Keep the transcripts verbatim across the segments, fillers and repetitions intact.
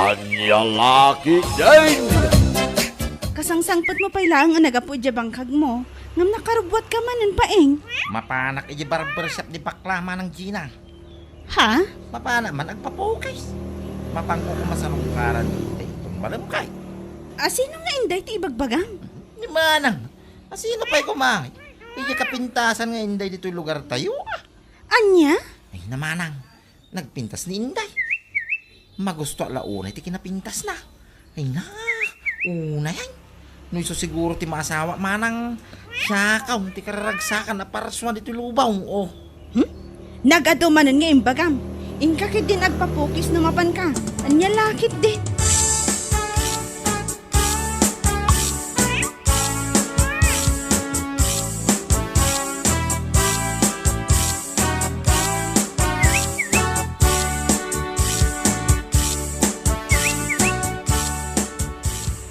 Ania la ketdin? Kasangsangpetmo pay laeng a naggapu idiay bangkagmo, ngem nakarubbuatka manen, Paeng. Mapanak idiay barbershop ti bakla, Manang Gina. Ha? Mapanak man agpapukis. Mapanko koma sarungkaran iti iton malem kay. A, sino nga inday ti ibagbagam? Ni Manang. A, sino pay koma? Idiay kapintasan nga inday ditoy lugartayo, a. Ania? Ay, na, Manang. Nagpintas ni inday. Magusto la unay ti kinapintasna. Ay na, unay ay. No isu siguro ti maasawa, Manang, siakon ti kararagsakan a parsuan ditoy lubaw, o. Hmm? Nagadu manen nga imbagam. Inka ketdin agpapukis no mapanka. Ania la ketdin?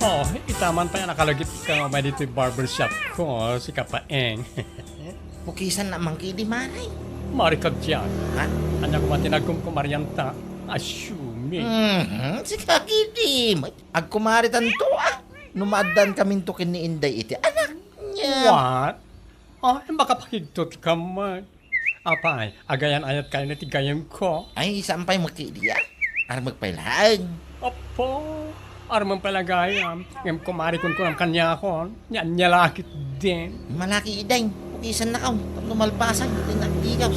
Oh, itaman pay a nakalagip ka nga umay ditoy barbershop ko, sika Paeng. Pukisannak man ketdi, Manang. Mari ka diay. Ha? Ania koma ti nagkumkumarianta? Assuming. Mhm, sika ketdi. Agkumaritanto, a. No maaddaan kaminto ken ni inday iti anak. Nia. What? Ay, makapakigtot ka man. Apay, agayan-ayat kayo ni ti gayem ko? Ay, saan pay met ketdi, a. Armek pay laeng. Apo, armen pay la gayam. Ngem kumari kunkunam kaniakon, nia, ania la ketdin. Malaki iday, pukisan na kaw, tapno malpasan, ti nagtigaw.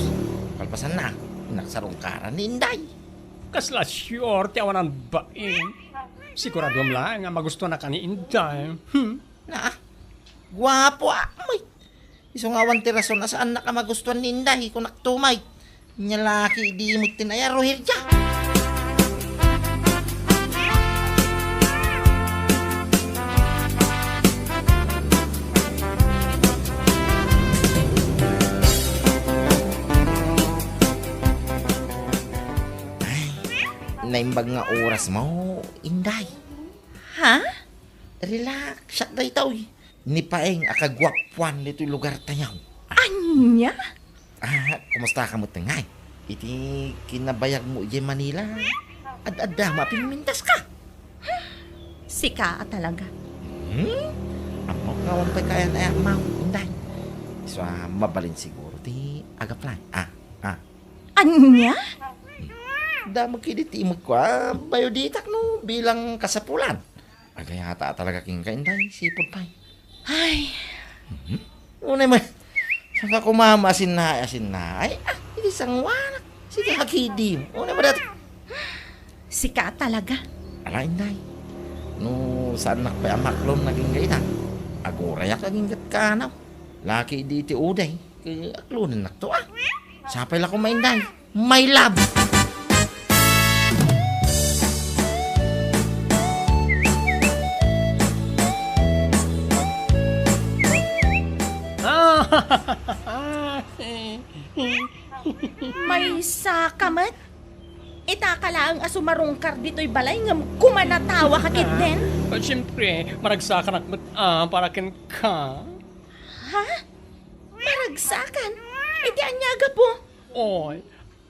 Kalpasan na, nagsarungkaran ni inday. Kasla sure ti awanan bain. Siguraduem laeng nga magustuanka ni inday. Hmm? Na, guapo, a. May, isu nga awan ti rason a saannak a magustuan ni inday, kunakto met. Nia la ketdi met ti naayaruhir dia. Ay, naimbag nga orasmo, inday. Ha? Relax, siak daytoy. Ni Paeng a kaguapuan ditoy lugartayo. Ania? Ah, kumustaka met ngay? Iti kinabayagmo idiay Manila, ad-adda met a pimmintaska. Sika a talaga. Hmm? Ammok nga awan pay kaayan-ayatmo, inday. Isu a mabalin siguro ti agaplan. Ah, ah. Ania? Damag ketdi ti imekko a bayo ditak no bilang kasapulan. Agayata a talaga kenka, inday, sipud pay. Ay. Mhm. Unay met. Saka kumama asinna, asinna. Ay, ah, idi sanguanak. Sige, hagidim. Unay met dati. Sika talaga. Ala, inday. No, saannak pay a maklon naging gaitan. Agorayak aginggat kanaw. Laki di ti uday. Ket aklonennakto, a. Sapay la koma, inday. My love! Maysa ka met? Itaka laeng a sumarungkar ditoy balay ngem kumanatawa ka ketdin? Ah, siyempre, maragsakanak met, a, para kenka. Ha? Maragsakan? Iti ania a gapu? Oy,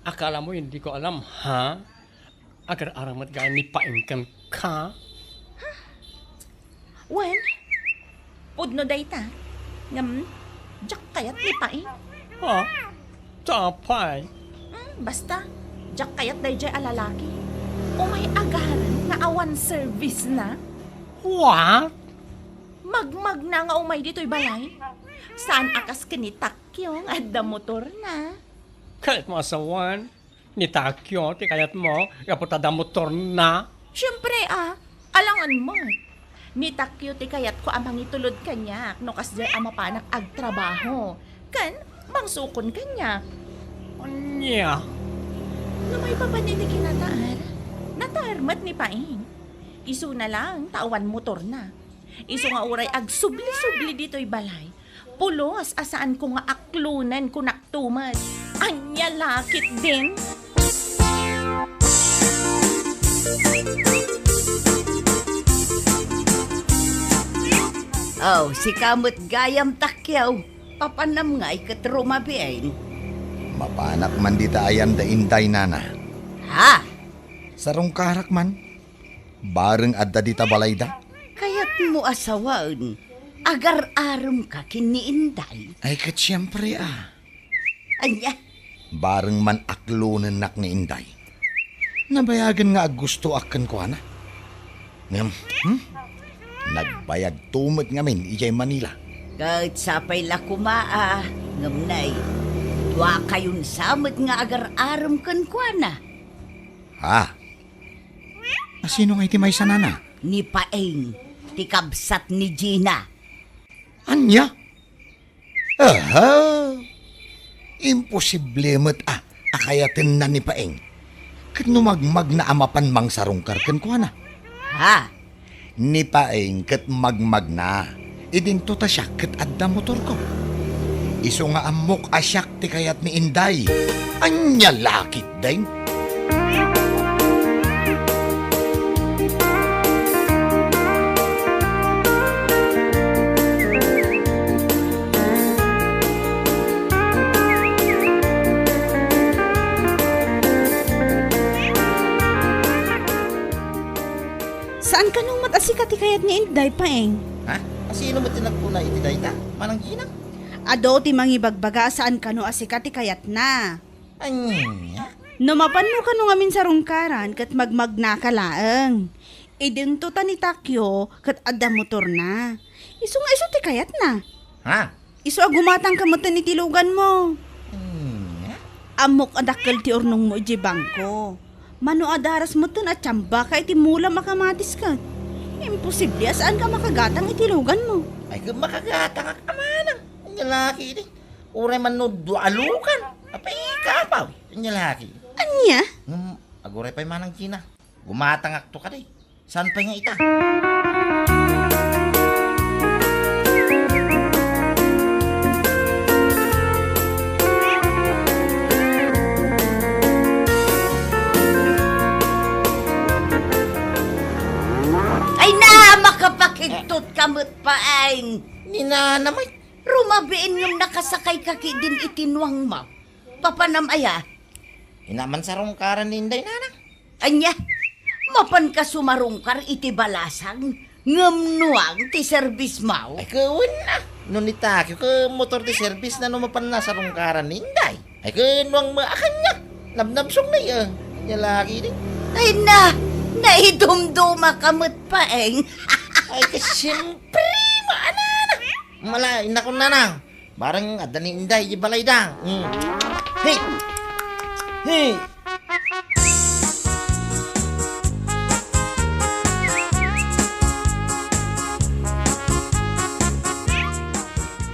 akala mo hindi ko alam, ha? Agar-arang met gayam ni Paeng kenka? Wen, pudno dayta. Ngem, diak kayat ni Paeng. Ha? Sapay. Hmm, basta, diak kayat daydiay a lalaki. Umay agaran nga awan service na. What? Magmagna nga umay ditoy balay. Saan a kas ken ni Takyo nga adda motorna. Kayatmo a sawen? Ni Takyo ti kayatmo gapu ta adda motorna? Siempre, a. Alangan met. Ni Takyo ti kayatko a mangitulod kaniak no kasdiay a mapanak agtrabaho. Ken mangsukon kaniak. Ania? No maipapan iti kinataer, nataer met ni Paeng. Isuna laeng ta awan motorna. Isu nga uray agsubli-subli ditoy balay, pulos a saanko nga aklonen, kunakto met. Ania la ketdin? Oh, sika met gayam, Takyo. Papanam ngay ket rumabiin. Mapanak man dita ayan da inday, nana. Ha? Sarungkarak man. Bareng adda dita balayda? Kayatmo a sawen, agar-aremka ken ni Inday. Ay, ket siempre, a. Ania? Bareng man aklonennak ni Inday. Nabayagen nga aggustoak kenkuana. Ngem, hmm? Nagbayagto met ngamin idiay Manila. Ket sapay la koma a, ngem nay, duakayon sa met nga agar-arem kenkuana. Ha? Asino ngay ti maysa, nana? Ni Paeng, ti kabsat ni Gina. Ania? Aha! Imposible met a, a kayatenna ni Paeng. Ket no magmagna a mapan mangsarungkar kenkuana? Ha? Ni Paeng ket magmagna. Idinto ta siak ket adda motorko. Isu nga ammok a siak ti kayat ni Inday. Ania la ketdin? Saan kano met a sika ti kayat ni Inday, Paeng? Ha? Asino met ti nagkuna iti dayta, Manang Gina? Adu ti mangibagbaga a saan kano a sika ti kayatna. Ania? No mapanmo kano ngamin sarungkaran ket magmagnaka laeng. Idinto ta ni Takyo ket adda motorna. Isu nga isu ti kayatna. Ha? Isu a gumatangka metten iti luganmo. Ania? Ammok a dakkel ti urnongmo idiay bangko. Mano a daras metten a tiambaka iti mulam a kamatis ket. Imposible a saanka a makagatang iti luganmo. Ay, ket makagatangak a manang. Ania la ketdi? Uray man no dua a lugan. Apay, kapaw. Ania la ketdi? Ania? Ngem, aguray pay manang Gina. Gumatangakto kadi. Saan pay nga ita? Ay na, makapakigtot ka met, Paeng. Ni nana met. Rumabiin ngem nakasakayka ketdin iti nuangmo. Papanam aya? Ina, mansarungkaran ni Inday, nana. Ania? Mapanka sumarungkar iti balasang ngem nuang ti serbismo? Ay, ket wen a. No ni Takyo ket motor ti serbisna no mapanna sarungkaran ni Inday. Ay, ket nuang met a kaniak. Nabnabsong na iya. Ania la ketdi? Ay na, naidumdumaka met, Paeng. Ay, ket siempre, maanana. Mala, inakon nana. Bareng adda ni Inday di balayda. Hmm. Hey! Hey!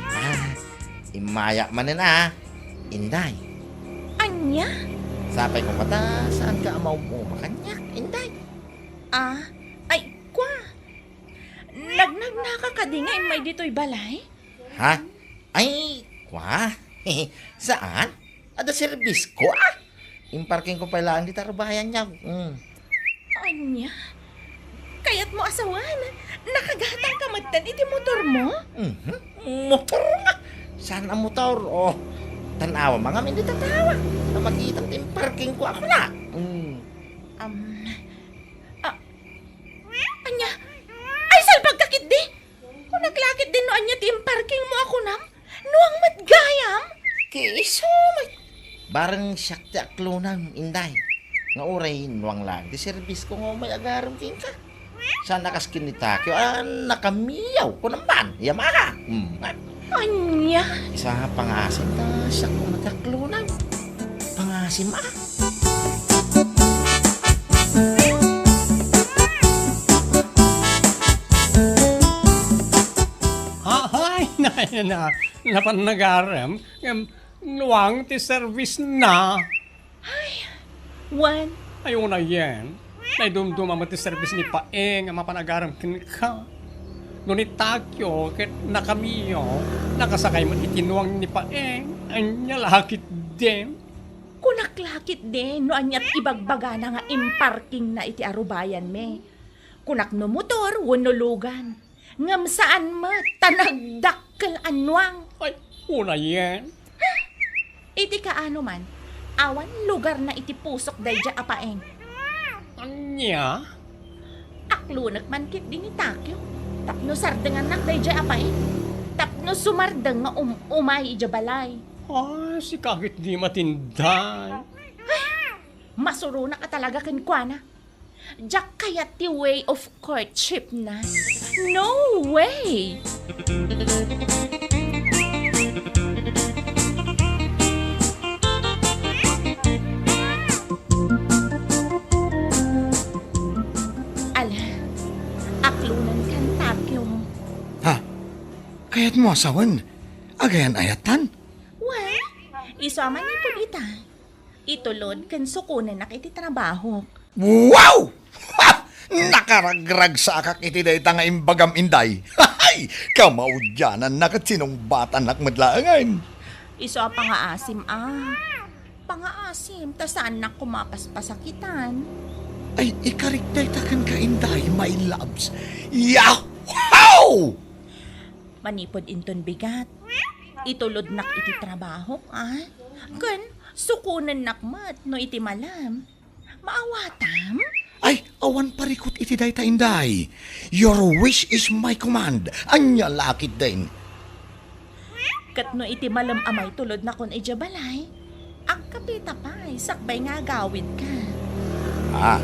Ah, immayak manen a, Inday. Ania? Sapay koma ta saanka a maum-uma kaniak, Inday. Ah, ay, kua. Nagnagnaka kadi nga immay ditoy balay? Ha? Ay, kua? Saan? Adda serbisko, a. Imparkingko pay laeng dita rubayan, yaw. Mm. Ania? Kayatmo a sawen, nakagatangka metten iti motormo? Mhm. Motor nga. Saan a motor? Oh, tan-awam ngamin dita tawa. Ta makitam ti imparkingko a kuna. Mm. Am, a, ania? Ay, salbagka ketdi! Kunak la ketdin no ania ti imparkingmo a kunam? Nuang met gayam? Ket isu met. Bareng siak ti aklonam, Inday. Nga uray nuang laeng ti serbisko nga umay agarem kenka. Saan a kas ken ni Takyo a nakamiyaw, kunam man, Yamaha. Hmm. Ania? Isu a pangasim ta siak koma ti aklonam. Pangasim a. Ahay, na, na, napan nagarem, ngem nuang ti servisna. Ay, wen. Ay, unayen, naidumduma met ti servis ni Paeng a mapan agarem kenka. No ni Takyo ket nakamiyo, nakasakay met iti nuang ni Paeng, ania la ketdin? Kunak la ketdi no ania ti ibagbagana nga imparkingna iti arubayanmi. Kunak no motor wenno lugan. Ngem saan met ta nagdakkel a nuang. Ay, unayen. Iti kaano man, awan lugarna iti pusok daydiay a Paeng. Ania? Aklonek man ketdi ni Takeo tapno sardengannak daydiay a paeng. Tapno sumardeng nga um-, umay idiay balay. Ay, sika ketdi met Inday. Ay, masuronak a talaga kenkuana. Diak kayat ti way of courtship na. No way! Ala, aklonenkan, Takeo. Ha? Kayatmo a sawen? Agayan-ayattan? Wen, isu a manipud ita, itulod ken sukonennak iti trabahok. Wow! Ha! Nakaragragsakak iti dayta nga imbagam, Inday. Hay! Kamaudiananna ket sinungbatannak met laengen. Isu a pangaasim a. Pangaasim, ta saannak koma a paspasakitan. Ay, ikarik dayta kenka, Inday, my loves. Yahoo! Manipud inton bigat, itulodnak iti trabahok, a? Ken sukonennak met no iti malem. Maawatam? Ay, awan parikut iti dayta, Inday. Your wish is my command. Ania la ketdin? Ket no iti malem a maitulodnakon idiay balay, agkapita pay sakbay nga agawidka. Ah.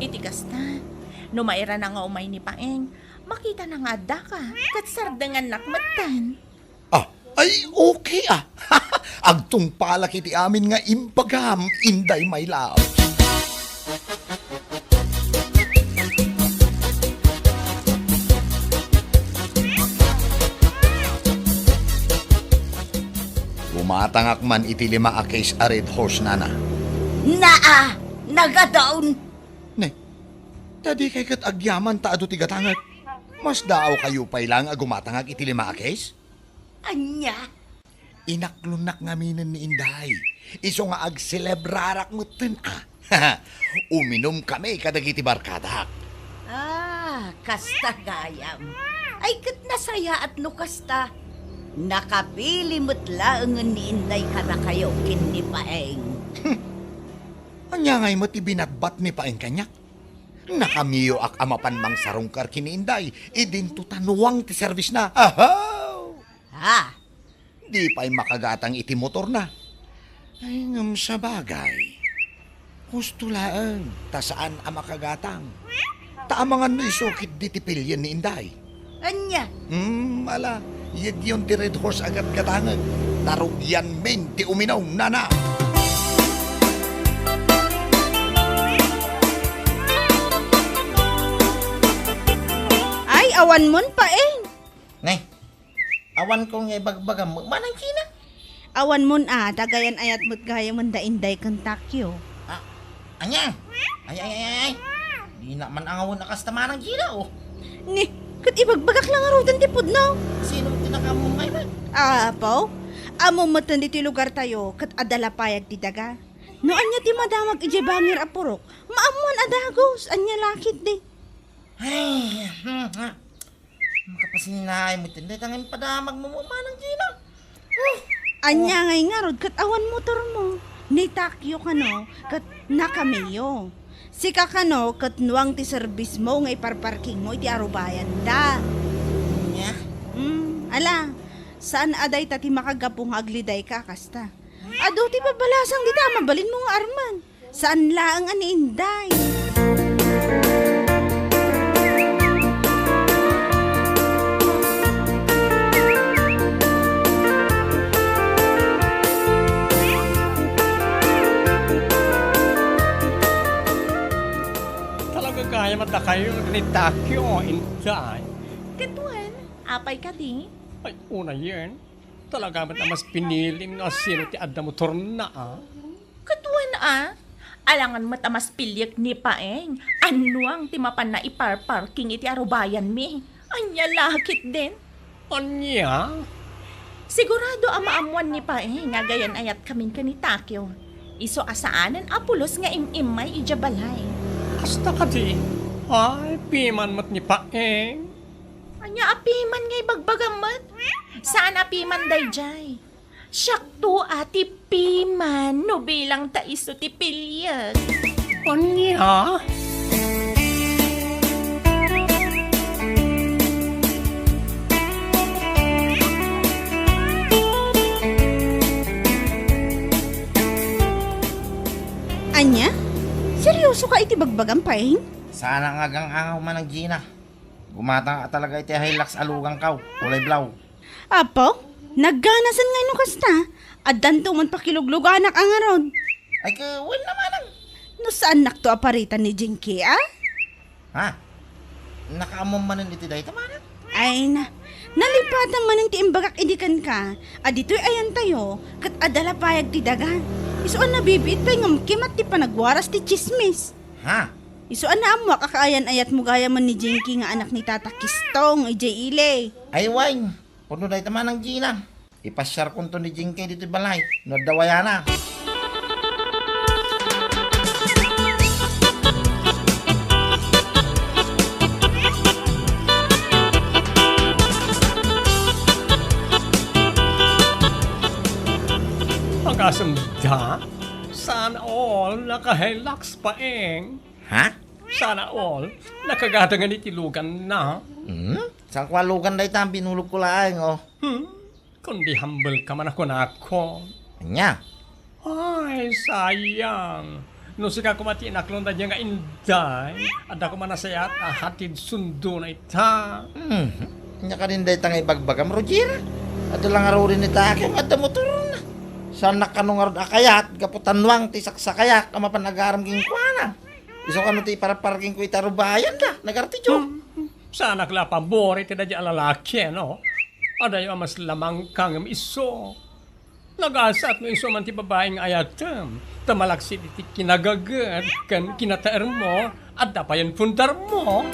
Iti kasta, no mairana nga umay ni Paeng, makitana nga addaka, ket sardengannak metten. Ah, ay, okay, ah. Agtungpalak iti amin nga imbagam, Inday, my love. Gumatangak man iti lima a case a Red Horse, nana. Naa, nagadaon. Ne, ta dikay ket agyaman ta adu ti gatangek. Mas daaw kayo pay lang a gumatangak iti lima a case? Ania? Inaklonnak ngaminen ni Inday. Isu nga agselebrarak metten, a. Uminumkami kadagiti barkadak. Ah, kasta gayam. Ay, ket nasayaat no kasta. Nakapili met laengen ni Inday kadakayo ken ni Paeng. Ania ngay met ti binatbat ni Paeng kaniak? Nakamiyoak a mapan mangsarungkar ken ni Inday, idinto ta nuang ti serbisna. Ahaw! Ha? Di pay makagatang iti motorna. Ay, ngem sabagay. Husto laeng, ta saan a makagatang. Ta amangan no isu ketdi ti pilien ni Inday. Ania? Hmm, ala, yegyon ti Red Horse a gatgatangek. Tarugianmin ti uminum, nana. Ay, awan mon, Paeng. Ne, awan ko nga ibagbagam, manang Gina. Awan mon a, dagayan ayat met gayamen da Inday ken Takyo. Ah, ania? Ay, ay, ay, ay, ay. Dina man angawen a kasta manang Gina, oh. Ni, ket ibagbagak la ngaruden ti pudno. Sino ti nakaammo ngay man? Ah, apo? Ammo metten ditoy lugar tayo, ket adda la payag ti daga. No ania ti madamag idiay bangir a purok, maammoan a dagus, ania la ketdi. Ay, hmm, hmm. Makapasinnaay met dayta nga impadamagmo, manang Gina. Huh! Ania ngay ngarud ket awan motormo? Ni Takyo kano ket nakamiyo. Sika kano ket nuang ti serbismo nga iparparkingmo iti arubayanda. Ania? Hmm, ala, saan a dayta ti makagapu nga aglidayka a kasta. Adu ti babalasang dita a mabalinmo nga arman. Saan laeng a ni Inday. Talaga gayam a dakayo ni Takyo, Inday. Ket wen, apay kadi? Ay, unayen. Talaga met a mas pinilim nga sino ti adda motorna, a? Ket wen, a? Alangan met a mas piliek ni Paeng a nuang ti mapanna iparparking iti arubayanmi. Ania la ketdin? Ania? Sigurado a maammoan ni Paeng nga agayan-ayatkamin ken ni Takyo. Isu a saanen a pulos nga im-immay idiay balay. Kasta kadi? Ay, piman met ni Paeng. Ania a piman nga ibagbagam met? Saan a piman daydiay. Siakto a ti piman no bilang ta isu ti piliek. Ania? Seryoso ka iti bagbagam, Paeng? Saan nga agang-angaw, Manang Gina. Gumatang a talaga iti Hilux a luganko, kulay blaw. Apo, nagganasen nga no kasta. Addanto man pakilugluganak a ngarud. Ay, ka, wen naman ang No saannakto a paritan ni Jinky, a? Ha? Nakaammo manen iti dayta, Manang? Ay na, nalipatan manen ti imbagak idi kenka, a ditoy ayantayo, ket adda la payag ti daga. Isu a nabibiit pay ngem kimat ti panagwaras ti tsismis. Ha? Isu a naammoak a kaayan-ayatmo gayam ni Jinky nga anak ni Tata Kistong, idiay ili. Ay, wen. Pudno dayta, Manang Gina. Ipasiarkonto ni Jinky ditoy balay no adda wayana. Agasem da? Sana all, naka-Hilux, Paeng. Ha? Sana all, nakagadagan iti luganna. Hmm? Saan ko a lugan dayta, binulogko laeng, oh. Hmm? Kundi humble ka man a kunakon. Ania? Ay, sayang. No sika koma ti inaklon daydiay nga inday, adda koma nasayaat a hatid sundona ita. Hmm. Ania kadin dayta nga ibagbagam, Roger? Adda la ngaruden ni Takeo nga adda motorna. Saannak kano ngarud a kayat gapu ta nuang ti saksakayak a mapan agaram kenkuana. Isu kano ti iparaparkingko ita rubayanda, nagartiyo. Hmm. Saanak la a pabor iti daydiay a lalaki, no? Adayo a mas lamangka ngem isu. Nagasat no isu man ti babai nga ayatem, ta malaksid iti kinagaget ken kinataermo, adda payen pundarmo.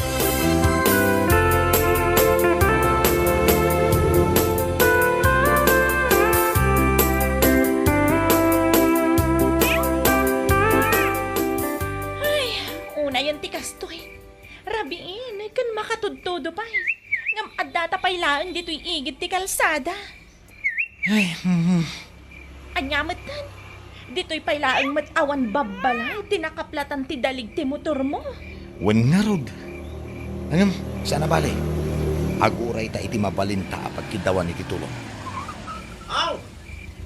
Ay, unayen ti kastoy. Rabiin, ken makatudtudo pay. Ngem addata pay laeng ditoy igid ti kalsada. Ay, mhm. Ania metten? Ditoy pay laeng met awan babbalay ti nakaplatan ti dalig ti motormo. Wen ngarud. Ngem, saan a bale. Agurayta iti mabalinta a pagkiddawan iti tulong. Aw,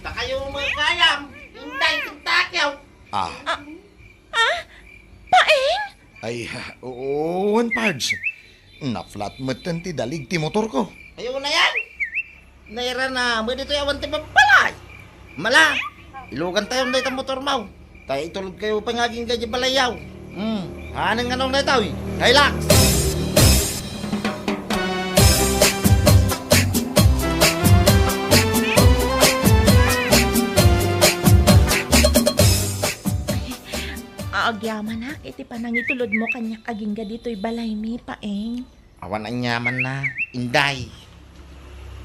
dakayo met gayam, Inday ken Takeo. Ah. Ah, ah, Paeng? Ay, oo, wen, Pards. Naplat metten ti dalig ti motorko. Ay, unayen. Nairana, met ditoy awan ti babbalay. Mala, ilugantayon dayta motormo. Ta itulodkayo pay nga agingga idiay balayyo. Hmm, anen nga nung daytoy? Hilux! Aagyamanak iti panangitulodmo kaniak agingga ditoy balaymi, Paeng. Awan aniamanna, Inday.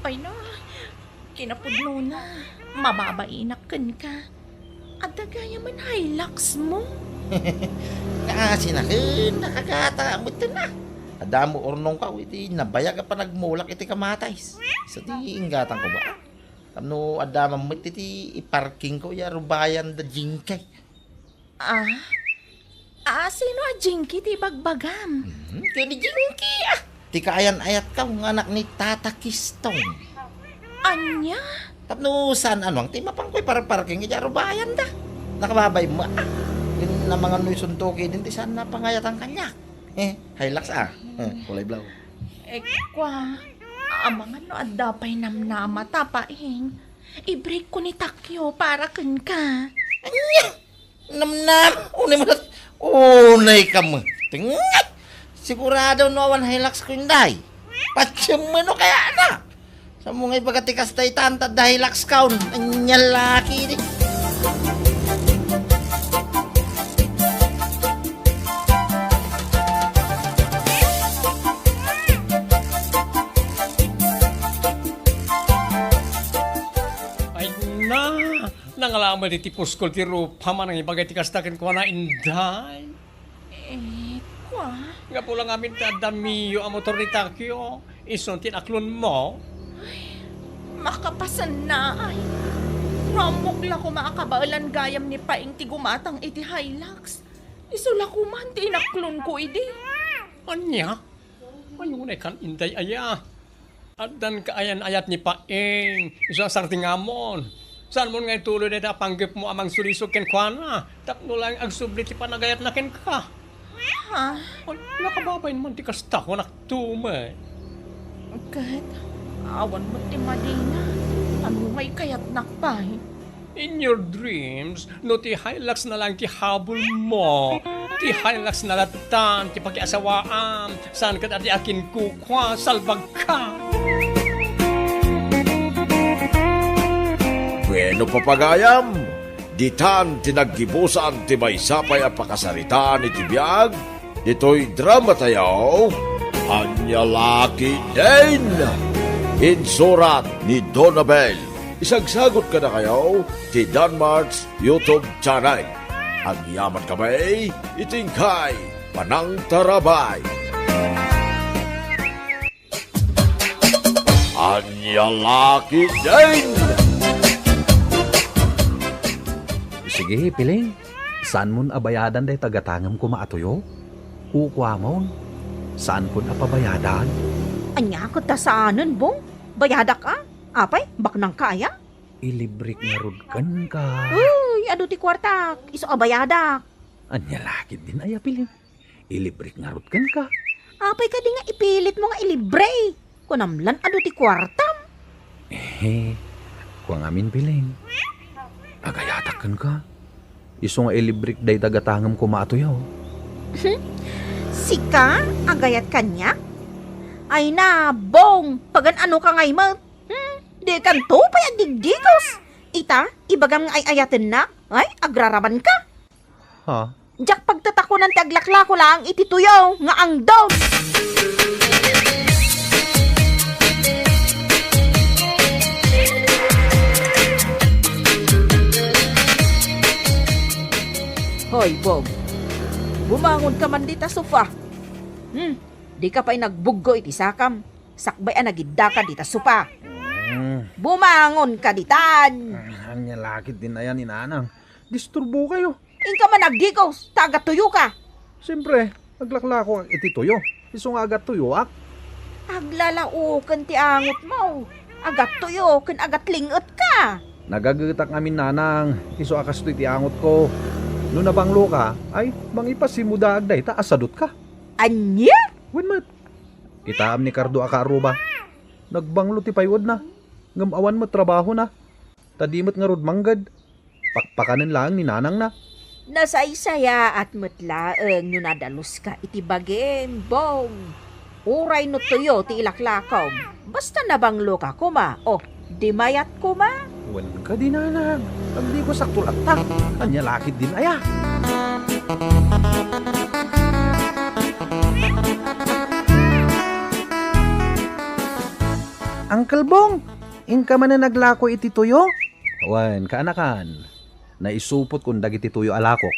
Ay na, kinapudnona, mababainak kenka. Adda gayamen Hiluxmo. Kaasina ken nakagata metten a. Adda mo urnongko iti nabayag a panagmulak iti kamatis. Sa ti inggatangko ba? Tapno adda man met iti iparkingko ya rubayan da Jinky. Ah? Ah, sino a Jinky ti ibagbagam? Hmm, ken ni Jinky, ah. Ti kaayan-ayatko nga anak ni Tata Kistong. Ania? Tapno saan a nuang ti mapanko iparparking iti arubayanda. Nakababain mo, ah. Ken amangan no isuntok idin ti saan a pangayatan kaniak. Eh, Hilux, ah. Eh, kulay blaw. Eh, kua, amangan no adda pay namnamata, Paeng. I-break ko ni Takyo para kenka. Ania? Namnam, unay mo nat-, unay ka mo. Tingat! Sigurado no awan Hiluxko, Inday. Patiem no kaya na. Sa mo nga ibaga ti kasta itan, ta adda Hiluxkaon. Ania laki di. Ay na, nangalaman iti puskol ti rupa, manang ibaga ti kasta kenkuana, Inday. Eh, kua? Gapu la ngamin ta adda Mio a motor ni Takyo, isun ti inaklonmo. Ay, makapasenna ay. No ammok la koma a kabaelan gayam ni Paeng ti gumatang iti Hilux, isu la koman ti inaklonko idi. Ania? Ay, unay kan, Inday aya. Addan kaayan-ayat ni Paeng, isu a sardingamon. Saanmon nga ituloy dayta a panggepmo a mangsulisog kenkuana tapno laeng agsubli ti panagayatna kenka? Ha? Ay, nakababain man ti kasta, kunak tumet. Ket awan met ti madina. Ania ngay kayatnak pay? In your dreams, no ti Hilux na lang ti habulmo, ti Hilux na lattan ti pakiasawaam, saan ket a ti akinkukua, salbagka. Bueno, papagayam, ditan ti naggibusan ti maysa pay a pakasaritaan iti biag ditoy dramatayo, Ania La Ketdin. Insurat ni Donabel. Isagsagut kadakayo ti Danmart's YouTube channel. Agyaman kami iti inkay panangtarabay. Ania La Ketdin. Sige, Piling. Saanmon a bayadan dayta gatangem koma a tuyo? Kukuamon. Saankon a pabayadan. Ania ket ta saanen, Bong? Bayadak a? Apay, baknangka aya? Ilibrek ngarud kenka. Uy, adu ti kuartak. Isu a bayadak. Ania la ketdin aya, Piling? Ilibrek ngarud kenka. Apay kadi nga ipilitmo nga ilibre? Kunam lan adu ti kuartam. Eh, kua ngamin, Piling. Agayatak kenka. Isu nga ilibrek dayta gatangem koma a tuyo. Sika, agayat kaniak? Ay na, Bong, pagan-anoka ngay met? Hmm, dikanto pay agdigdigos. Ita, ibagam nga ay-ayatennak. Ay, agrarabanka. Ha? Diak pagtatakonan ti aglaklako laeng iti tuyo nga angdom. Hoy, Bong. Bumangonka man dita sofa. Hmm, dika pay nagbuggo iti sakam. Sakbay a nagiddaka dita sofa. Mm. Bumangonka ditan. Ania la ketdin aya ni Nanang. Disturbokayo. Inka man agdigos, ta agattuyoka. Siempre, aglaklako iti tuyo. Isu nga agattuyoak. Aglalaoken ti angotmo. Agattuyo ken agatling-etka. Nagagetak ngamin, Nanang. Isu a kastoy ti angotko. No nabangloka, ay, mangipasimodaag dayta a sadutka. Ania? Wen met. Kitaem ni Cardo a kaaruba. Nagbanglo ti payuedna, ngem awan met trabahona. Ta di met ngarud mangged. Pakpakanen laeng ni nanangna. Nasaysayaat met laeng no nadaluska iti bagim, Bong. Uray no tuyo ti ilaklakom, basta nabangloka koma, o, di mayat koma. Wen kadi, Nanang, agdigosakto latta. Ania la ketdin aya? Uncle Bong, inka manen aglako iti tuyo? Wen, kaanakan, naisupotkon dagiti tuyo a lakok.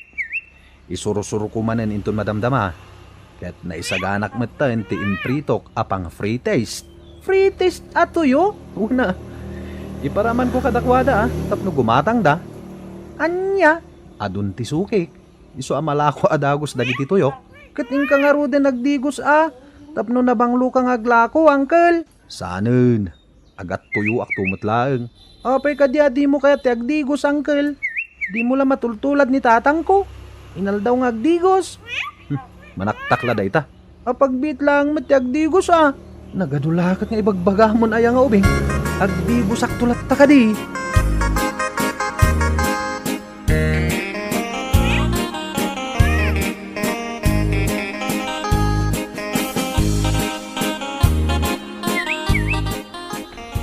Isurusurko manen inton madamdama. Ket naisaganak metten ti impritok a pang-free taste. Free taste a tuyo? Una, iparamanko kadakuada, a, tapno gumatangda. Ania? Adun ti sukik. Isu a malako a dagus dagiti tuyok. Ket inka ngaruden agdigos a, tapno nabangloka nga aglako, Uncle. Saanen. Agattuyoakto met laeng. Apay kadi a dimo kayat ti agdigos, Uncle? Dimo la matultulad ni tatangko. Inaldaw nga agdigos. Hmm, manaktak la dayta. Apagbiit laeng met ti agdigos a. Nagadu la ket nga ibagbagamon aya nga ubing? Agdigosakto latta kadi.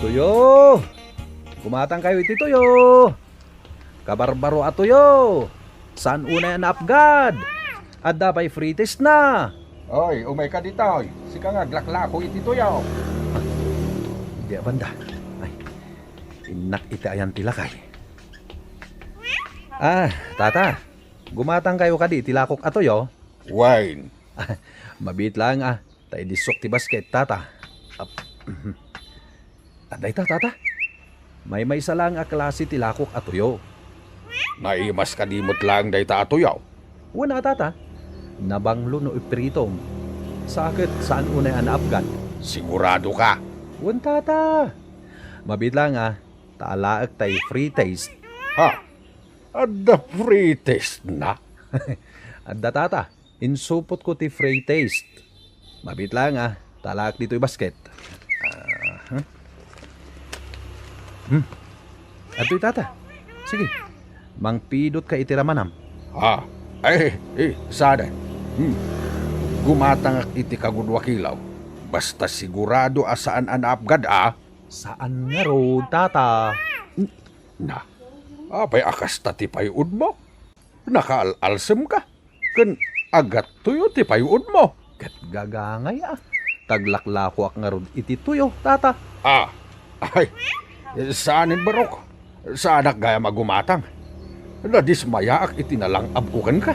Tuyo! Gumatangkayo iti tuyo! Kabarbaro a tuyo! Saan unay a naapgad? Adda pay free taste na! Oy, umayka ditoy. Sika nga aglaklako iti tuyo. Di a banda. Ay, innak iti ayan ti lakay. Ah, tata, gumatangkayo kadi iti lakok a tuyo? Wine. Mabiit laeng a, ta idissok ti basket, tata. Ap-, Adda ita, tata. Maymaysa laeng a klase ti lakok a tuyo. Naimas kadi met laeng dayta a tuyo? Wen a, tata. Nabanglo no ipritom. Sa ket saan unay a naapgad. Sigurado ka? Wen, tata. Mabiit laeng a, Ta alaek tay free taste. Ha? Adda free taste na? Adda, tata. Insupotko ti free taste. Mabiit laeng, a. Ta alaek ditoy basket. Aha. Hmm. Adtoy, tata. Sige. Mangpidotka iti ramanam. Ah, ay, eh, saan? Hmm. Gumatangak iti kagudua kilaw. Basta sigurado a saan a naapgad, a. Saan ngarud, tata? N-, na, apay a kasta ti pay-odmo? Nakaal-alsemka? Ken agattoyo ti pay-odmo. Ket gagangay, a. Taglaklakoak ngarud iti tuyo, tata. Ah, ay, saanen, barok. Saanak gayam a gumatang. Nadismayaak iti nalangabko kenka.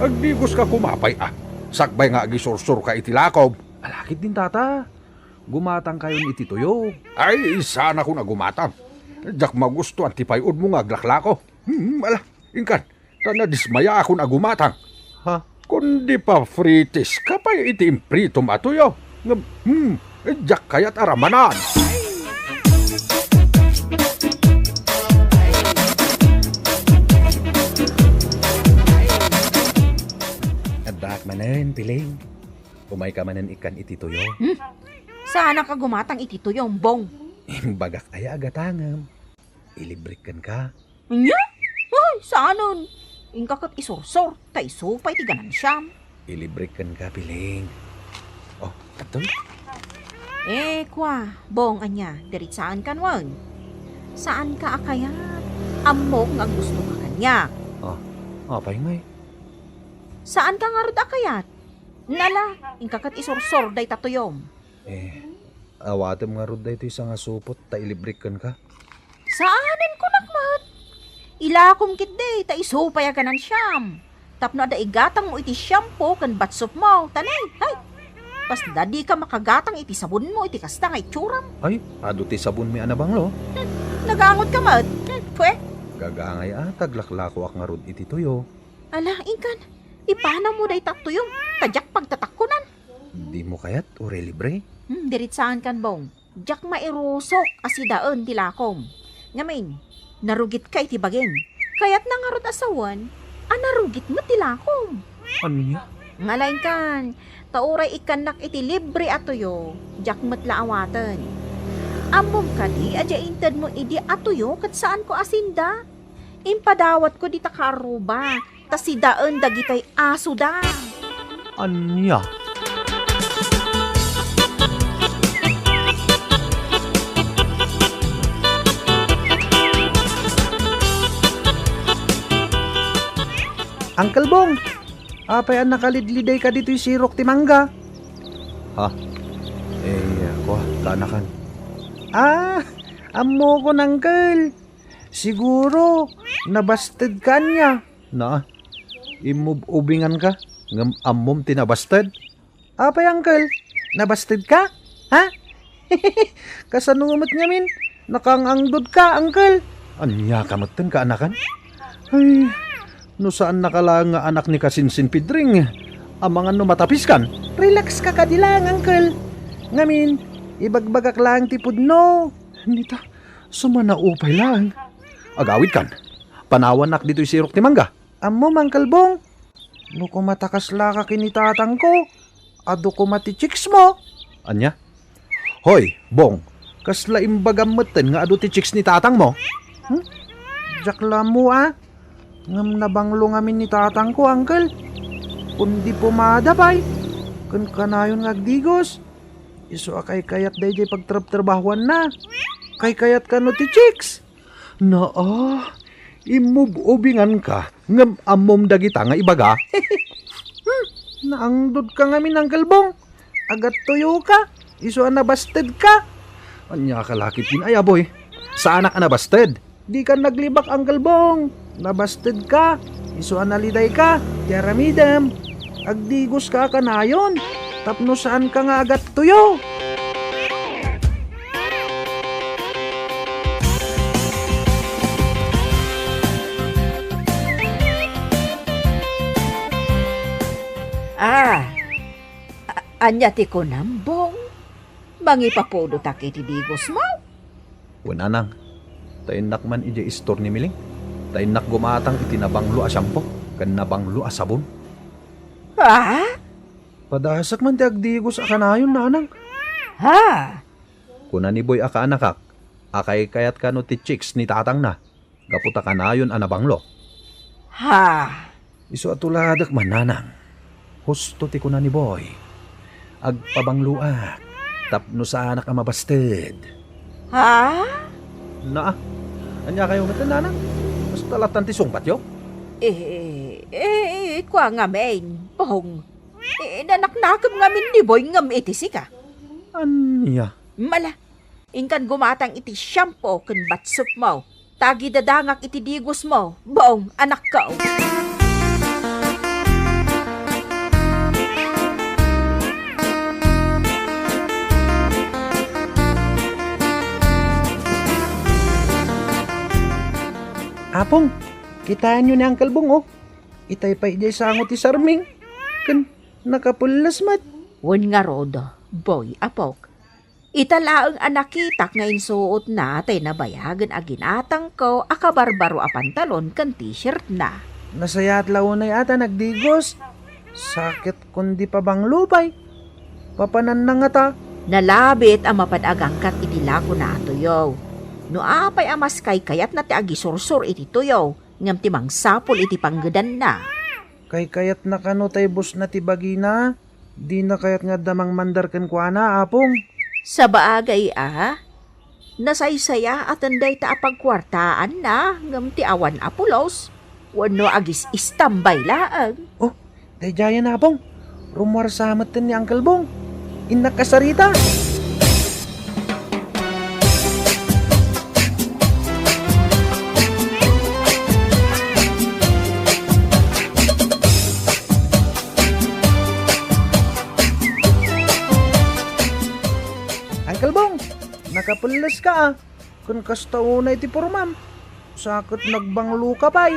Agdigoska koma pay, a. Sakbay nga agisursurka iti lakom. Ala ketdin, tata. Gumatangkayon iti tuyo. Ay, saanakon a gumatang. Diak magustuan ti pay-odmo nga aglaklako. Hmm, ala, inkan. Ta nadismayaakon a gumatang. Ha? Kundi pa fritis ka pay iti impritom a tuyo. Ngem, hmm, diak kayat a ramanan. Addaak manen, Piling. Umayka manen ikkan iti tuyo. Hmm? Saanak a gumatang iti tuyo, Bong. Imbagak aya a gatangem. Ilibrek kenka. Ania? Ay, saanen. Inka ket isursor, ta isu pay ti ganansiam. Ilibrek kenka, Piling. Oh, adtoy. Eh, kua, Bong, ania, diritsaankan wen? Saanka a kayat. Ammok nga aggustoka kaniak. Ah, apay ngay? Saanka ngarud a kayat? Nala, inka ket isursor dayta tuyom. Eh, awatem ngarud daytoy sangasupot ta ilibrek kenka. Saanen kunak met. Ilakom ketdi ta isu pay a ganansiam. Tapno adda igatangmo iti shampoo ken bath soapmo, ta ne, hay! Kasla dika makagatang iti sabonmo iti kasta nga itsuram. Ay, adu ti sabonmi a nabanglo. Hmm, nagangotka met. Hmm, pwe. Gagangay a, taglaklakoak ngarud iti tuyo. Ala, inkan, ipanawmo dayta tuyom, ta diak pagtatakkonan. Dimo kayat, uray libre? Hmm, diritsaankan, Bong. Diak mairusok a sidaen ti lakom. Ngamin, narugitka iti bagim. Kayatna ngarud a sawen a narugit met ti lakom. Ania? Ngala inkan, ta uray ikkannak iti libre a tuyo, diak met la awaten. Ammom kadi a diay intedmo idi a tuyo ket saanko a sinda? Impadawatko dita kaarruba, ta sidaen dagitay asoda. Ania? Uncle Bong, apay a nakalidlidayka ditoy sirok ti mangga? Ha? Eh, kua, kaanakan. Ah, ammokon, Uncle. Siguro, nabastedka ania? Na, immub-ubinganka, ngem ammom ti nabasted? Apay, Uncle? Nabastedka? Ha? Kasano met ngamin? Nakaang-angdodka, Uncle? Ania ka metten, kaanakan? Ay, no saannaka laeng nga anak ni Kasinsin Pidring, amangan no matapiskan? Relax ka kadi laeng, Uncle. Ngamin, ibagbagak laeng ti pudno. Nita, sumanaupay laeng. Agawidkan. Panawannak ditoy sirok ti mangga. Ammom, Uncle Bong, no koma ta kaslaka ken ni tatangko, adu koma ti chicksmo. Ania? Hoy, Bong, kasla imbagam metten nga adu ti chicks ni tatangmo? Hmm? Diak la ammo, a. Ngem nabanglo ngamin ni tatangko, Uncle. Kundi pomada pay. Ken kanayon nga agdigos. Isu a kaykayat daydiay pagtrabtrabahuanna. Kaykayat kano ti chicks? Naa, immub-ubinganka, ngem ammom dagita nga ibaga? Hmm, naangdodka ngamin, Uncle Bong. Agattuyoka, isu a nabastedka. Ania ka la ketdin, ay, aboy? Saanak a nabasted. Dika naglibak, Uncle Bong. Nabastedka, isu a nalidayka ti aramidem. Agdigoska a kanayon, tapno saanka nga agattuyo. Ah, a-, ania ti kunam, Bong? Mangipapudotak iti digosmo? Wen, Nanang. Ta innak man idiay istor ni Miling. Ta innak gumatang iti nabanglo a shampoo ken nabanglo a sabon. Ha? Padasek man ti agdigos a kanayon, nanang. Ha? Kuna ni Boy a kaanakak, a kaykayat kano ti chicks ni tatangna, gapu ta kanayon a nabanglo. Ha? Isu a tuladek man, nanang. Husto ti kuna ni Boy. Agpabangloak tapno saanak a mabasted. Ha? Naa, ania kayo met, nanang? Basta latan ti sungbatyo? Eh, eh, eh, kua ngamin, Bong. Eh, nanaknakem ngamin ni Boy ngem iti sika. Ania? Mala, inkan gumatang iti shampoo ken batsupmo. Ta agidadangak iti digosmo, Bong, anakko. Apong, kitaenyo ni Uncle Bong, oh. Itay pay idiay sango ti sarming. Ken nakapelles met. Wen ngarud, Boy, apok. Ita laeng a nakitak nga insuotna tay nabayagen a ginatangko a kabarbaro a pantalon ken t-shirtna. Nasayaat la unay a ta nagdigos. Sakit kundi pabanglo pay. Papananna ngata. Nalabit a mapan agangkat iti lakona a tuyo. No apay a mas kaykayatna ti agisursor iti tuyo, ngem ti mangsapul iti panggedanna. Kaykayatna kano tay busna ti bagina? Dina kayat nga adda mangmandar kenkuana, Apong? Sabagay a, nasaysayaat dayta a pagkuartaanna ngem ti awan a pulos wenno agis-istambay laeng. Oh, daydiayen, Apong. Rummuarsa metten ni Uncle Bong. Innak kasarita. Uncle Bong, nakapelles ka, ah. Kun kasta unay ti pormam. Sakit nagbanglo ka pay.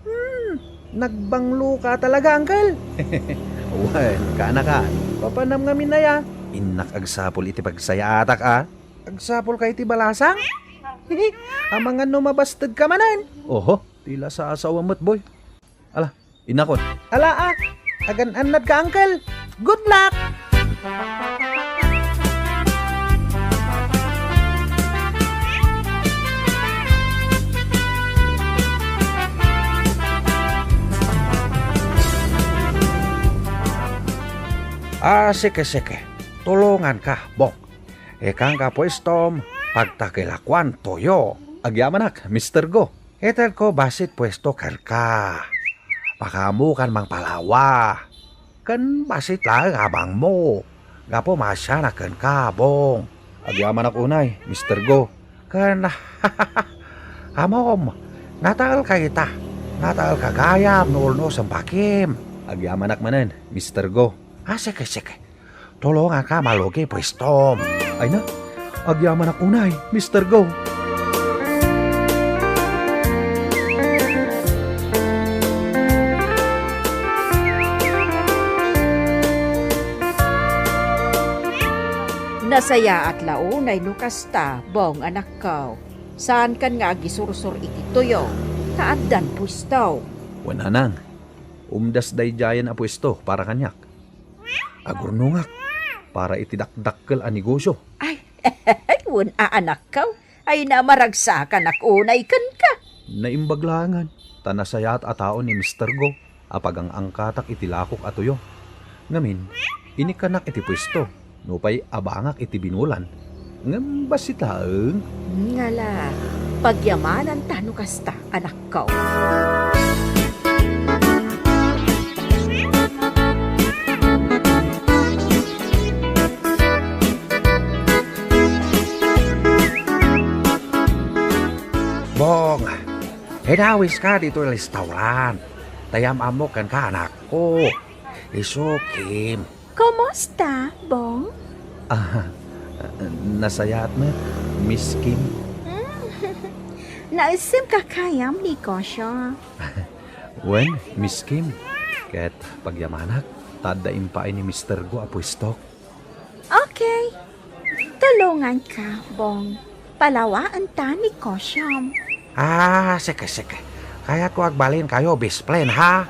Hmm, nagbanglo ka talaga, Uncle. Wen, kaanakan. Papanam ngamin aya. Innak agsapul iti pagsayaatak, ah. Agsapul ka iti balasang? Amangan no mabasted ka manen. Oho, ti la sasawa met, Boy. Ala, inakon. Ala, ah. Agan-annad ka, Uncle. Good luck! Ah, sige, sige. Tulonganka, Bong. Ikanka pwestom, pagtakilakuan toyo. Agyamanak, Mister Go. Itedko bassit pwesto kenka. Pakaammokan mangpalawa. Ken bassit laeng abangmo. Gapu maasianak kenka, Bong. Agyamanak unay, Mister Go. Ken, ammom, nataelka ita. Nataelka gayam no ulnos a bakim. Agyamanak manen, Mister Go. Ah, sige, sige. Tulonganka malugi pwestom. Ay na, agyamanak unay, Mister Go. Nasayaat la unay no kasta, Bong, anakko. Saankan nga agisursor iti tuyo, ta addan pwesto. Wen, nanang, umdas daydiayen a pwesto para kaniak. Agurnongak para iti dakdakkel a negosyo. Ay, wen a anakko, ay na maragsakanak unay kenka. Naimbag laengen, ta nasayaat a tao ni Mister Go a pagang-angkatak iti lakok a tuyo. Ngamin, inikkanak iti pwesto, nupay abangak iti binulan. Ngem bassit laeng. Ngala, pagyamananta no kasta, anakko. Bong, inawiska ditoy restaurant. Ta yam-ammok kenka, anakko. Isu, Kim. Kumusta, Bong? Ah, nasayaat met, Miss Kim. Mm. Naisem ka kayam, negosyo. Wen, Miss Kim, ket pagyamanak, ta adda impaay ni Mister Go a pwesto. Okay. Tulonganka, Bong. Palawaenta ni Kosyam. Ah, sige, sige. Kayatko agbalinkayo best friend, ha?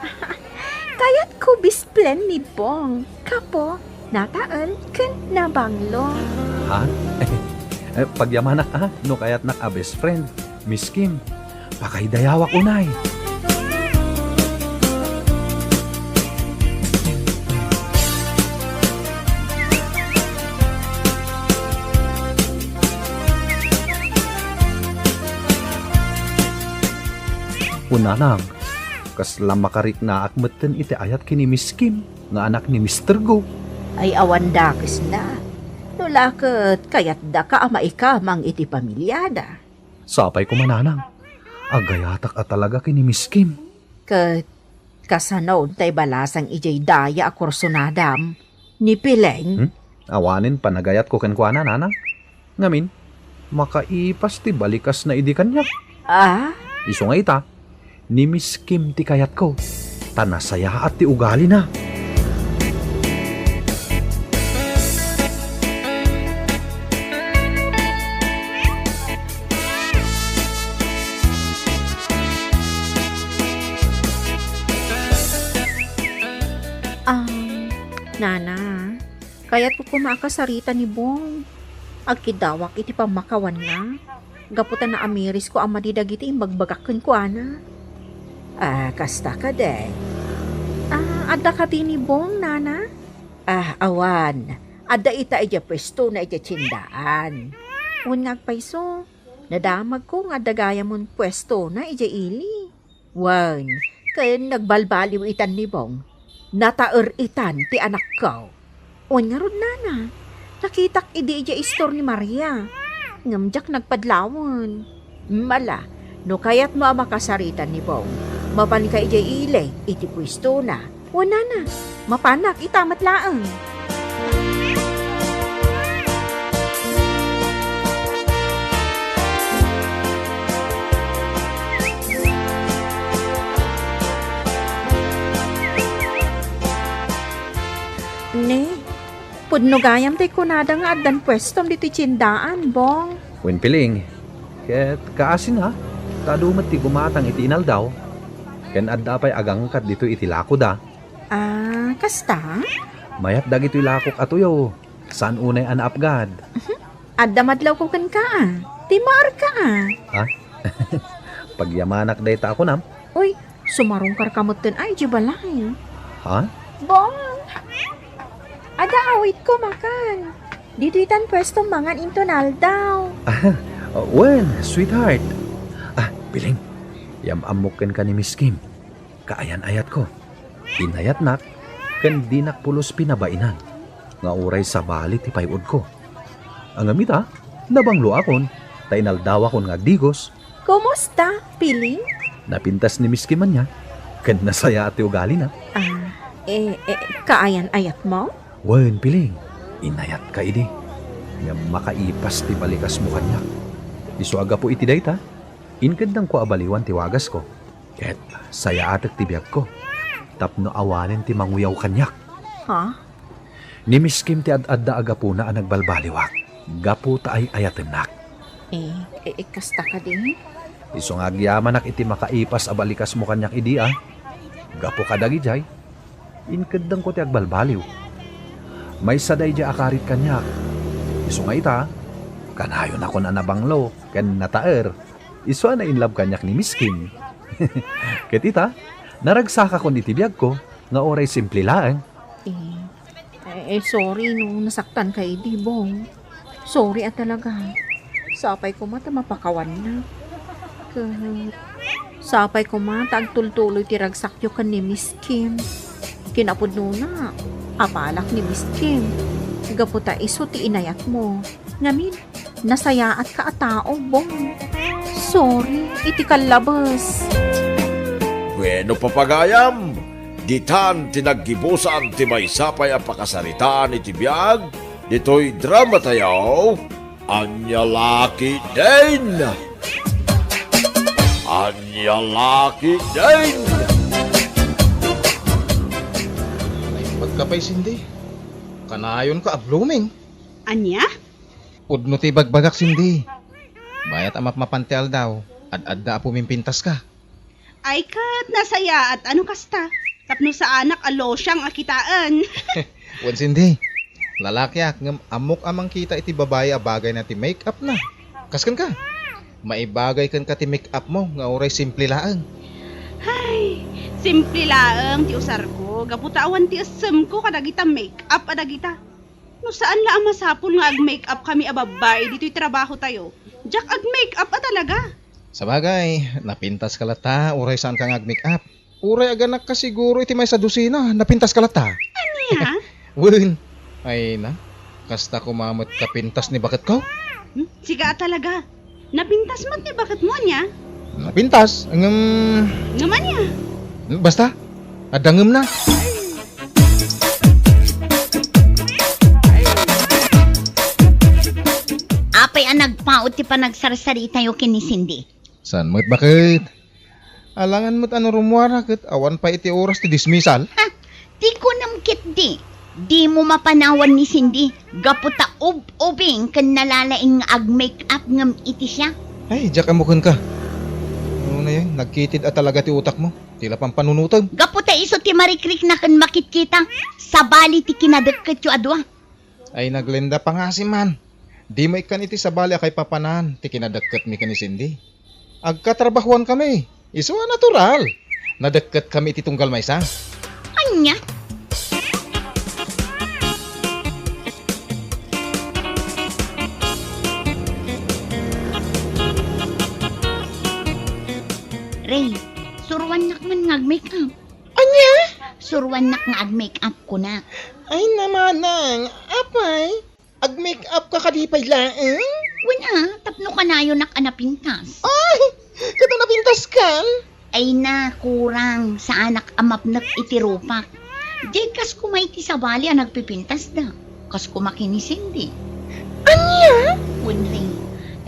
Kayatko best friend ni Bong. Kapo, nataen, ken nabanglo. Ha? Eh, pagyamanak, ha? No kayatnak a best friend, Miss Kim, pakaidayawak unay. O nanang, kasla makariknaak metten iti ayat ken ni Miss Kim nga anak ni Mister Go. Ay, awan dakesna. No la ket kayatdaka a maikamang iti pamiliada. Sapay koma, nanang. Agayatak a talaga ken ni Miss Kim. Ket kasano tay balasang idiay daya a kursunadam ni Pileng? Hmm? Awanen panagayatko kenkuana, nanang. Ngamin, makaipas ti balikasna idi kaniak. Ah? Isu nga ita, ni Miss Kim ti kayatko, ta nasayaat ti ugalina. Ah, nana, kayatko koma a kasarita ni Bong. Agkidawak iti pammakawanna, gapu ta naamirisko a madi dagiti imbagbagak kenkuana. Ah, kasta kadi. Ah, adda kadi ni Bong, nana? Ah, awan. Adda ita idiay puestona idiay tiendaan. Wen nga agpayso, nadamagko nga adda gayamon puestona idiay ili. Wen, ken nagbalbaliw itan ni Bong. Nataer itan ti anakko. Wen ngarud, nana, nakitak idi idiay istor ni Maria. Ngem diak nagpadlawen. Mala, no kayatmo a makasarita ni Bong, mapanka idiay ili iti puestona. Wen, nana, mapanak ita met laeng. Ne, pudno gayam tay kunada nga addan puestom ditoy tiendaan, Bong. Wen, Piling, ket kaasina, ta adu met ti gumatang iti inaldaw, ken adda pay agangkat ditoy iti lakoda. Ah, kasta? Mayat dagitoy lakok a tuyo. Saan unay a naapgad? Mhm. Adda madlawko kenka, a. Timmaerka, a. Ha? Pagyamanak dayta a kunam. Uy, sumarungkarka metten a idiay balay. Ha? Bong! Adda awitko, makan. Ditoy tan puesto mangan inton aldaw. Wen, sweetheart. Ah, Piling, yam-ammok kenka ni Miss Kim. Kaayan-ayatko. Inayatnak, ken dinak pulos pinabainan nga uray sabali ti pay-odko. Ngem ita, nabangloakon, ta inaldawakon nga agdigos. Kumusta, Piling? Napintas ni Miss Kim ania, ken nasayaat ti ugalina. Ah, eh, eh, kaayan-ayatmo? Wen, Piling, inayatka idi. Ngem makaipas ti balikasmo kaniak. Isu a gapu iti dayta, inkeddangko a baliwan ti wagasko. Ket sayaatek ti biagko tapno awanen ti manguyaw kaniak. Ha? Ni Miss Kim ti ad-adda a gapuna a nagbalbaliwak, gapu ta ay-ayatennak. Eh, eh, eh, kasta kadi? Isu nga agyamanak iti makaipas a balikasmo kaniak idi, a. Gapu kadagijay, inkeddengko ti agbalbaliw. Maysa daydiay a karit kaniak. Isu nga ita, kanayonakon a nabanglo ken nataer. Isu a na-inlove kaniak ni Miss Kim. Ket ita, naragsakakon iti biagko nga uray simple laeng. Eh, eh, eh, sorry no nasaktanka idi, Bong. Sorry a talaga. Sapay koma ta mapakawanna. Ket sapay koma ta agtultuloy ti ragsakyo ken ni Miss Kim. Kinapudnona, apalak ni Miss Kim. Gapu ta isu ti inayatmo. Ngamin, nasayaatka a tao, Bong. Sorry iti kallabes. Bueno, papagayam, ditan ti naggibusan ti maysa pay a pakasaritaan iti biag ditoy drama tayo, Ania La Ketdin! Ania La Ketdin! Naimbagka pay, Cindy. Kanayonka a blooming. Ania? Pudno ti ibagbagak, Cindy. Bayat a mapmapan ti aldaw, ad-adda a pumimpintaska. Ay ket nasayaat a no kasta, tapno saanak a losyang a kitaen. Wen, Cindy, lalakiak ngem ammok a mangkita iti babai a bagayna ti make-up na. Kas kenka? Maibagay kenka ti make-up mo nga uray simple laeng. Ay, simple laeng ti usarko, gapu ta awan ti essemko kadagita make-up a dagita. No saan la a masapul nga ag-make-up kami a babbai ditoy trabaho tayo, diak ag-make-up a talaga. Sabagay, napintaska latta, uray saanka nga ag-make-up. Uray aganakka siguro iti maysa dosina, napintaska latta. Ania? Wen, ay na, kasta koma met kapintas ni baketko. Hmm? Sika a talaga. Napintas met ni baketmo, ania? Napintas, ngem Ngem ania? Basta, adda ngemna. Apay a nagpaut ti panagsarsaritayo ken ni Cindy? Saan met baket? Alangan met a no rummuara ket awan pay iti oras ti dismissal. Ha? Ti kunam ketdi, dimo mapanawan ni Cindy gapu ta ub-ubing ken nalalaing nga ag-make-up ngem iti siak. Ay, diak ammo kenka. Ano na yan? Nagkitid a talaga ti utakmo. Ti la pampanunotem. Gapu ta isu ti marikrikna ken makitkita, sabali ti kinadekketyo a dua. Ay, na Glenda, pangasiman. Dimo ikkan iti sabali a kaipapanan ti kinadekketmi ken ni Cindy. Agkatrabahoan kami. Isu a natural. Nadekket kami iti tunggal maysa. Ania? Ray, suruannak man nga ag-make-up. Ania? Suruannak nga ag-make-up, kunak. Ay, na manang, apay? Ag-make-up ka kadi pay laeng? Wen a, tapno kanayonak a napintas. Ay, ket no napintaskan? Ay na, kurang, saanak a mapnek iti rupak. Diay kas koma iti sabali a nagpipintasda. Kas koma ken ni Cindy. Ania? Wen, Ray.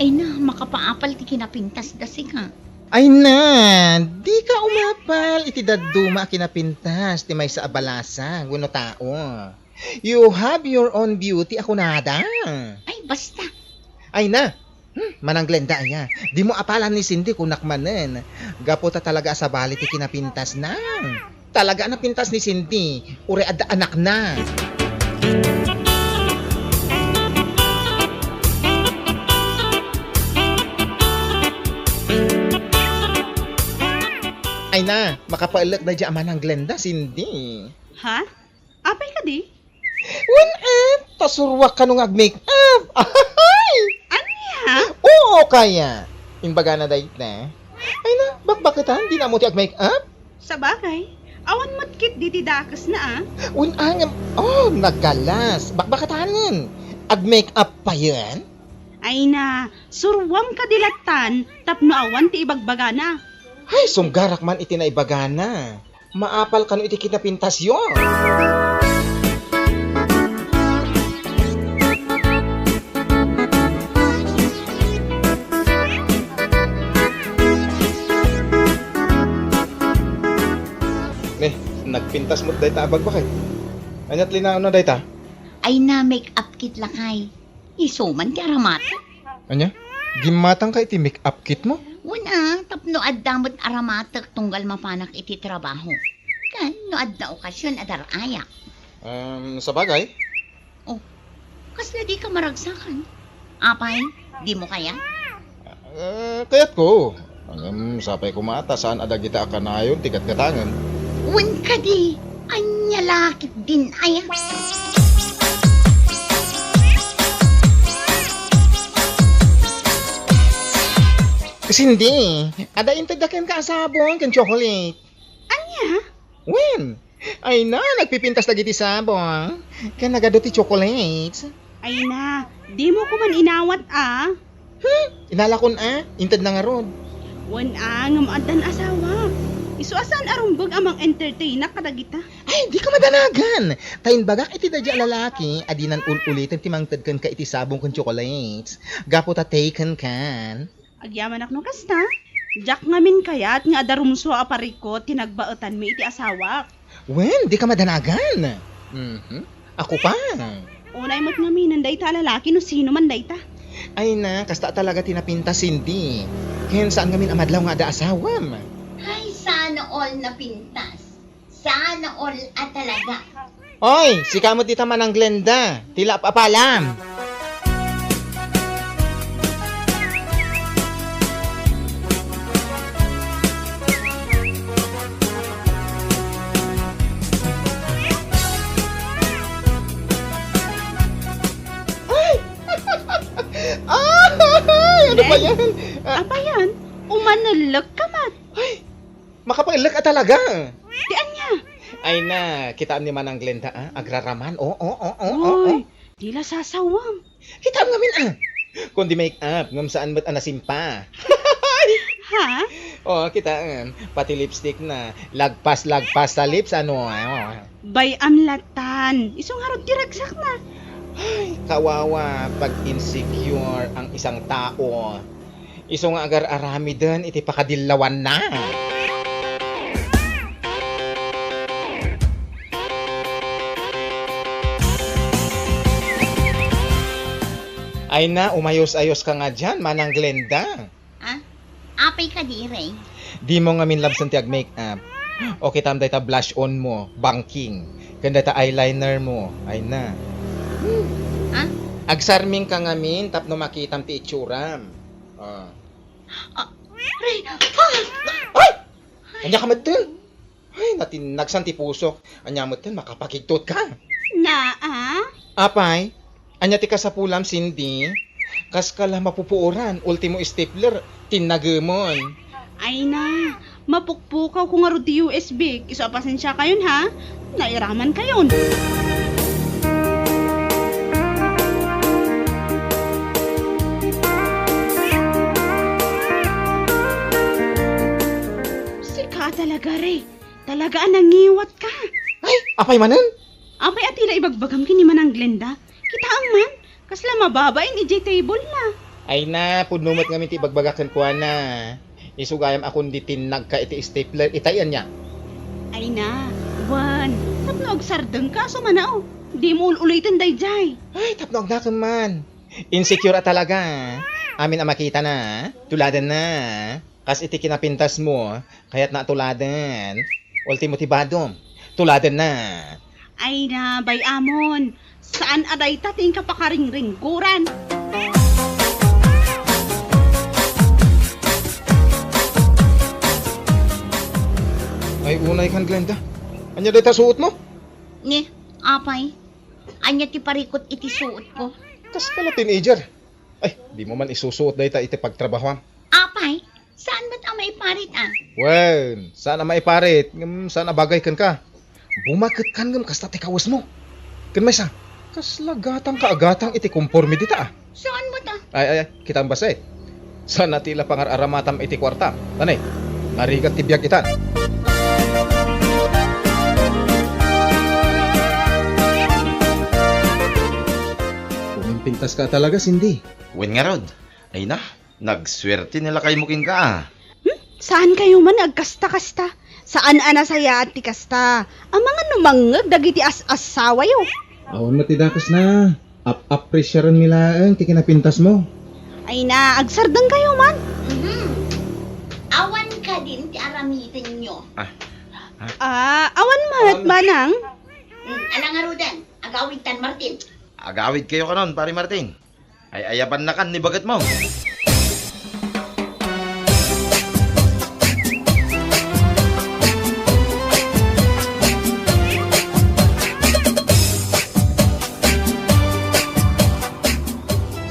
Ay na, makapaapal ti kinapintasda, sika. Ay na, dika umapal iti dadduma a kinapintas ti maysa a balasang wenno tao. You have your own beauty a kunada. Ay, basta. Ay na, hmm, manang Glenda aya, dimo apalan ni Cindy, kunak manen. Gapu ta talaga a sabali ti kinapintasna. Talaga a napintas ni Cindy, uray adda anakna. Ay na, makapaellek daydiay a manang Glenda, Cindy. Ha? Apay kadi? Wen, eh, ta suruak kano nga ag-make-up. Ahay! Ania? Oo, kaya. Imbagana dayta. Ay na, bakbaketan, dina ammo ti ag-make-up? Sabagay, awan met ketdi ti dakesna, a. Wen, angem, oh, naggalas. Bakbaketanen. Ag-make-up payen? Ay na, suruam kadi lattan, tapno awan ti ibagbagana. Ay, sumgarak man iti naibagana. Maapal kano iti kinapintasyo? Ne, nagpintas met dayta a bakbaket. Ania ti linaonna dayta? Ay na, make-up kit lakay. Isu man ti aramatek. Ania? Gimmatangka iti make-up kitmo? Wen a, tapno adda met aramatek tunggal mapanak iti trabaho. Ken no adda okasion, adar-ayak. Um, sabagay. Oh, kasla dika maragsakan? Apay, dimo kayat? Eh, kayatko. Ngem sapay koma ta saan a dagita a kanayon ti gatgatangen. Wen kadi, ania la ketdin aya? Cindy, adda intedda kenka a sabong ken chocolate. Ania? Wen, ay na, nagpipintas dagiti sabong. Ken nagadu ti chocolates. Ay na, dimo koman inawat a. Hmm? Inalakon a, intedna ngarud. Wen a, ngem addan asawa. Isu a saan a rumbeng a mang-entertainak kadagita. Ay, dika madanagan. Ta imbagak iti daydiay a lalaki a dinan ul-uliten ti mangted kenka iti sabong ken chocolates. Gapu ta taken kan. Agyamanak no kasta, diak ngamin kayat nga adda rumsua a parikut ti nagbaetanmi iti asawak. Wen, dika madanagan. Mhm. Ako pa. Unay met ngaminen dayta a lalaki no sino man dayta. Ay na, kasta talaga ti napintas, Cindy. Ken saan ngamin a madlaw nga adda asawam? Ay, sana all napintas. Sana all a talaga. Oy, sika met dita, Manang Glenda. Ti lap-apalam. Ay! Ay! Ano ba Neng? Yan? Ah. Apa yan? Umanellek ka met. Ay! Makapaellek a talaga. Ti ania? Ay na, kitaem ni Manang Glenda, ah. Agraraman. Oh, oh, oh, oh, oh, oh. Uy, di la sasawam. Kitaem ngamin, ah. Kundi make-up, ngem saan met a nasimpa. Ha? Oh, kitaem. Pati lipstick na. Lagpas, lagpas sa lips, ano, ah. Bay-am latan. Isu ngarud ti ragsakna. Ay, kawawa, pag-insecure ang isang tao. Isu nga agar-aramiden iti pakadillawanna. Ay na, umayos-ayos ka nga dian, Manang Glenda. Ah? Apay ka di, Ray? Dimo ngamin labsen ti ag-make-up. O kitaem dayta blush on mo, bangking. Ken dayta eyeliner mo. Ay na. Ah? Agsarming ka ngamin tapno makitam ti itsuram. Ah. Ah, Ray, ah! Ay! Ania ka metten? Ay, natinnagsan ti pusok. Ania metten, makapakigtot ka? Naa? Apay, ania ti kasapulam, Cindy? Kaskala mapupuoran, ultimo stapler, tinnagemon. Ay na, mapukpukaw ko ngarud ti U S B. Isu a pasensia kayon, ha? Nairaman kayon. Sika talaga, Ray. Talaga a nangiwat ka. Ay, apay manen? Apay a ti la ibagbagam ken ni Manang Glenda? Kitaem man, kasla mababain idiay table na. Ay na, pudno met ngamin ti ibagbagak kenkuana. Isu gayam a kundi tinnag ka iti stapler, itay ania? Ay na, wen, tapno agsardeng ka, isu man a, o. Dimo ul-uliten daydiay. Ay, tapno agnakem man. Insecure a talaga. Amin a makitana, tuladenna. Kas iti kinapintasmo, kayatna a tuladen. Ultimo ti badom, tuladenna. Ay na, bay-amon. Saan a dayta ti inka pakaringringgoran. Ay, unay kan, Glenda. Ania dayta suotmo? Ni, apay. Ania ti parikut iti suotko? Kaskala teenager. Ay, dimo man isusuot dayta iti pagtrabahoam. Apay, saan met a maiparit, a? Wen, saan a maiparit, ngem saan a bagay kenka. Bumaketkan ngem kasta ti kawesmo. Ken maysa, kasla gatangka a gatang iti komporme dita, a. Saan met, a? Ay, ay, ay, kitaem bassit. Saan a ti la pangar-aramatam iti kuarta. Tanay, narigat ti biag itan. Umimpintaska talaga, Cindy. Wen ngarud. Ay na, nagsuerte ni lakaymo kenka, a. Hmm? Saan kayo man agkasta-kasta? Saan a nasayaat ti kasta? Amangan no mangngeg dagiti as-assawayo. Awan met ti dakesna. Ap-appreciarenmi laeng ti kinapintasmo. Ay na, agsardeng kayo man. Mhm. Awan kadin ti aramidenyo. Ah. Ah, awan met, Awan. Manang. Hmm, ala ngaruden, agawidtan, Martin. Agawid kayo kanon, Pare Martin. Ay, ayabannakan ni bagetmo.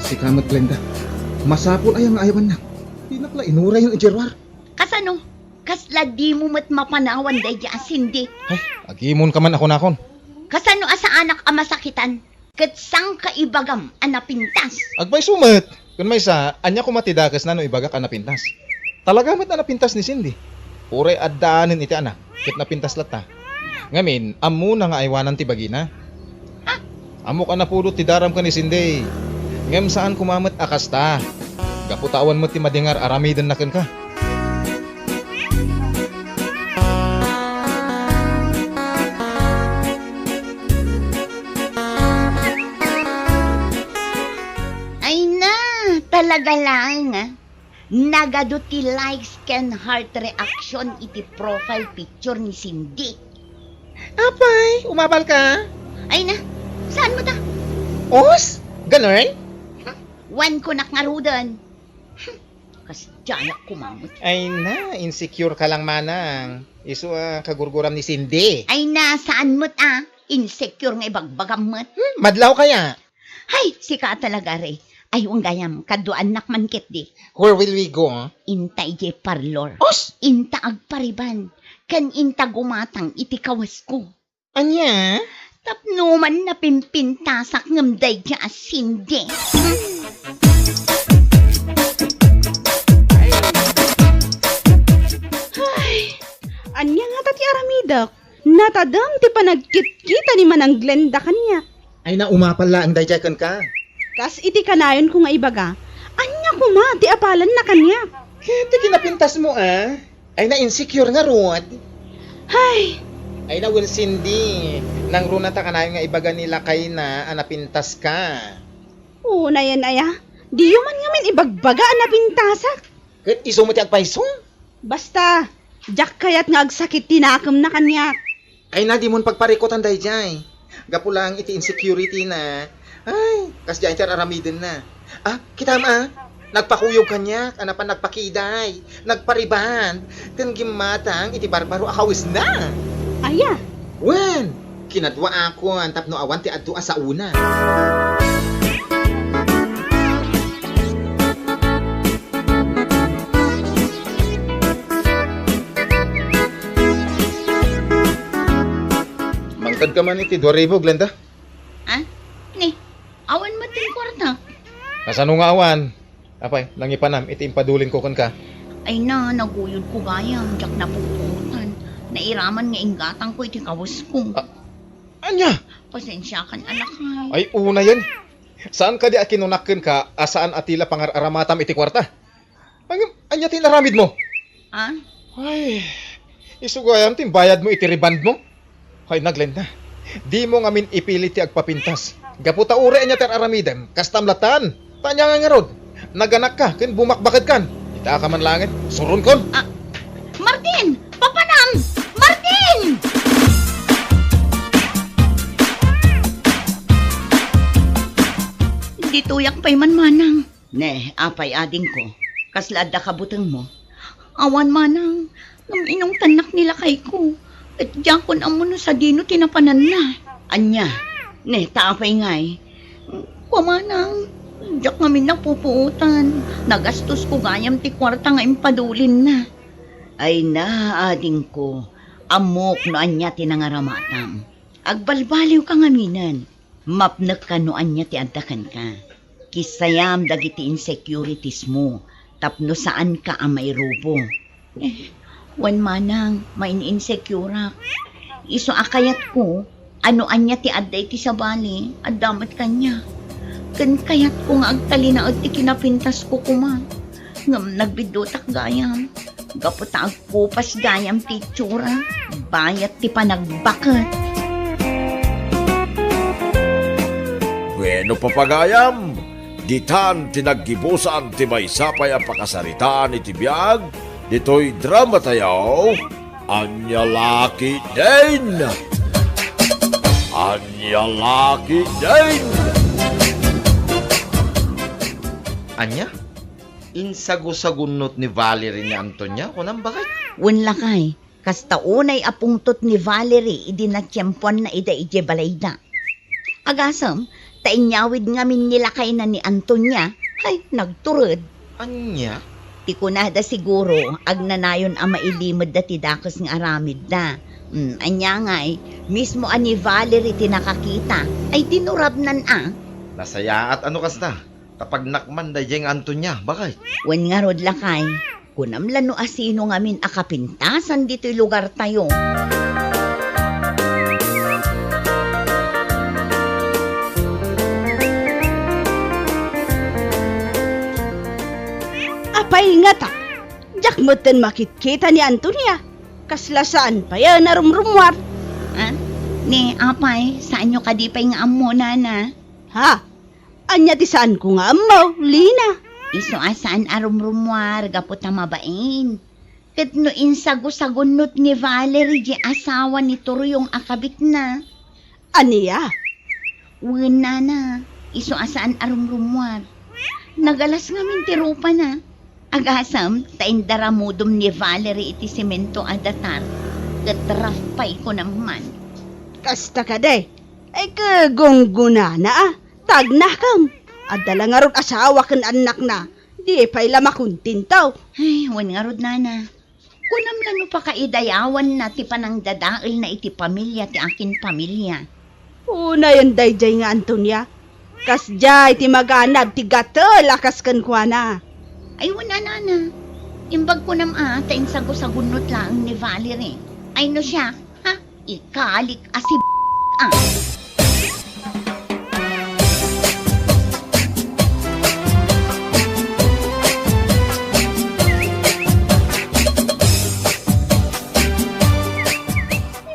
Sika met, Glenda. Masapul aya nga ayabannak? Dinak la inurayen idiay ruar. Kasano? Kasla dimo met mapanawan daydi a Cindy? Ay, agimonka man a kunakon. Kasano a saanak a masakitan? Ket saanka ibagam a napintas? Agpayso met. Ken maysa, ania koma ti dakesna no ibagak a napintas? Talaga met a napintas ni Cindy. Uray addaanen iti anak, ket napintas latta. Ngamin, ammona nga aywanan ti bagina. Ah! Ammok a napudot ti daram ken ni Cindy. Ngem saan koma met a kasta. Gapu ta awan met ti madingar aramidenna kenka. Ay na! Tagalang, nagadu ti likes ken heart reaction iti profile picture ni Cindy. Apay, umapal ka? Ay na, saan mo ta? Os? Ganun? Wan ko nak ngaruden. Kas jayak kumamot. Ay na, insecure ka lang manang. Isu a kagurguram ni Cindy. Ay na, saan mo ta? Insecure nga ibagbagam met. Hmm, madlaw kaya? Hay, sika talaga, re. Ay, unggayam, kaduaannak man ketdi. Where will we go? Inta idiay parlor. Os! Inta agpariban. Ken inta gumatang iti kawasko. Ania? Tapno man napimpintasak ngem daydi a Cindy. Ay, ania ngata ti aramidek? Natadem ti panagkitkita ni Manang Glenda kaniak. Ay, naumapal laeng daydiay kenka. Kas iti kanayonko nga ibaga, ania koma ti apalanna kaniak? Ket ti kinapintasmo, a? Ay, na-insecure ngarud. Hay! Ay, na, wen Cindy, nangruna ta kanayon nga ibaga ni lakayna a napintaska. Unayen aya, diyo man ngamin ibagbaga a napintasak. Ket isu met ti agpayso? Basta, diak kayat nga agsakit ti nakemna kaniak. Ay na, dimon pagparikutan daydiay. Gapu laeng iti insecurity na. Ay, kasdiay ti ar-aramidenna. Ah, kitam, ah. Nagpakuyog kaniak, a napan nagpakiday, nagpariband, ken gimmatang iti barbaro a kawisna. Aya? Wen, kinaduaakon tapno awan ti adu a saona. Mangted ka man iti dua ribu, Glenda? Ah? Ni, awan met ti kuarta. Kasano nga awan? Apay, nangipanam iti impadulinko kenka? Ay na, naguyodko gayam, diak napupuotan. Nairaman nga inggatangko iti kawasko. Ah, ania? Pasensiakan a lakay. Ay, unayen. Saan kadi a kinunak kenka a saan a ti la pangar-aramatam iti kuarta? Ngem, ania ti inaramidmo? Ah? Ay, isu gayam ti imbayadmo iti rebondmo? Hay, na, Glenda, dimo ngamin ipilit ti agpapintas. Gapu ta uray ania ti ar-aramidem, kastam latta. Ta ania nga ngarud? Naganakka ken bumakbakedkan. Ita ka man laengen, suronkon. Ah, Martin! Papanam! Martin! Ditoyak pay man, manang. Ne, apay, adingko, kasla adda kabutengmo? Awan manang, ngem inungtannak ni lakayko, ket diakon ammo no sadino ti napananna. Ania? Ne, ta apay ngay? Kua manang, diak ngamin napupuotan. Nagastosko gayam ti kuarta nga impadulinna. Ay na, adingko, ammok no ania ti nangaramatam. Agbalbaliwka ngaminen. Mapnekka no ania ti adda kenka. Kissayam dagiti insecuritiesmo tapno saanka a mairubo. Eh, wen manang, main-insecureak. Isu a kayatko a no ania ti adda iti sabali, adda met kaniak. Ken kayatko nga agtalinaed ti kinapintasko koma. Ngem nagbiddutak gayam. Gapu ta agkupas gayam ti itsura, bayat ti panagbaket. Bueno, papagayam, ditan ti naggibusan ti maysa pay a pakasaritaan iti biag ditoy drama tayo, Ania La Ketdin! Ania La Ketdin! Ania? Insagusagunnot ni Valerie ni Antonia, kunam, baket? Wen lakay, kasta unay a pungtot ni Valerie idi natiempoanna ida idiay balayda. Agasem, ta inyawid ngamin ni lakayna ni Antonia, hay, nagtured. Ania? Ti kunada siguro, agnanayon a mailimetda ti dakes nga aramidda. Hmm, ania ngay, mismo a ni Valerie ti nakakita, ay dinurabnan a. Nasayaat a no kasta. Tapagnak man daydiay nga Antonia, baket? Wen ngarud lakay, kunam la no asino ngamin a kapintasan ditoy lugartayo. Apay ngata, diak metten makitkita ni Antonia. Kasla saan pay a narumrumuar. Ah? Ni apay, saanyo kadi pay nga ammo, nana? Ha? Ania ti saanko nga ammo, Lina? Isu a saan a rumrumuar gapu ta mabain. Ket no insagusagunnot ni Valerie diay asawa ni Turuyong a kabitna. Ania? Wen, nana, isu a saan a rumrumuar. Nagalas ngamin ti rupana. Agasem ta indaramudom ni Valerie iti semento a datar, ket rough pay kunam man. Kasta kadi? Ay, kagunggunana, a. Tagnakem. Adda la ngarud asawa ken annakna. Di pay la makontento. Ay, wen ngarud, nana. Kunam la no pakaidayawanna ti panangdadaelna iti pamilia ti akin pamilia. Unayen daydiay nga Antonia. Kasdiay ti maganab ti gatel a kas kenkuana. Ay, wen a, nana. Imbag kunam a ta insagusagunnot laeng ni Valerie. Ay, no siya, ha? Ikalik a si a.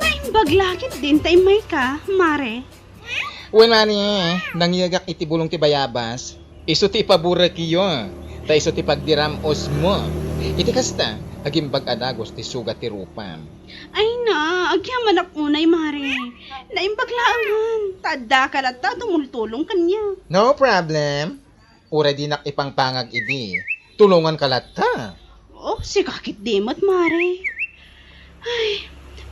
Naimbag la ketdin ta immayka, Mare. Wen, Mare, nangyegak iti bulong ti bayabas. Isu ti ipaburekyo, ta isu ti pagdiram-osmo. Iti kasta, agimbag a dagus ti sugat ti rupam. Ay na, agyamanak unay, Mare. Naimbag laengen, ta addaka latta a tumultulong kaniak. No problem. Uray dinak ipangpangag idi, tulonganka latta. Oh, sika ketdi met, Mare. Ay,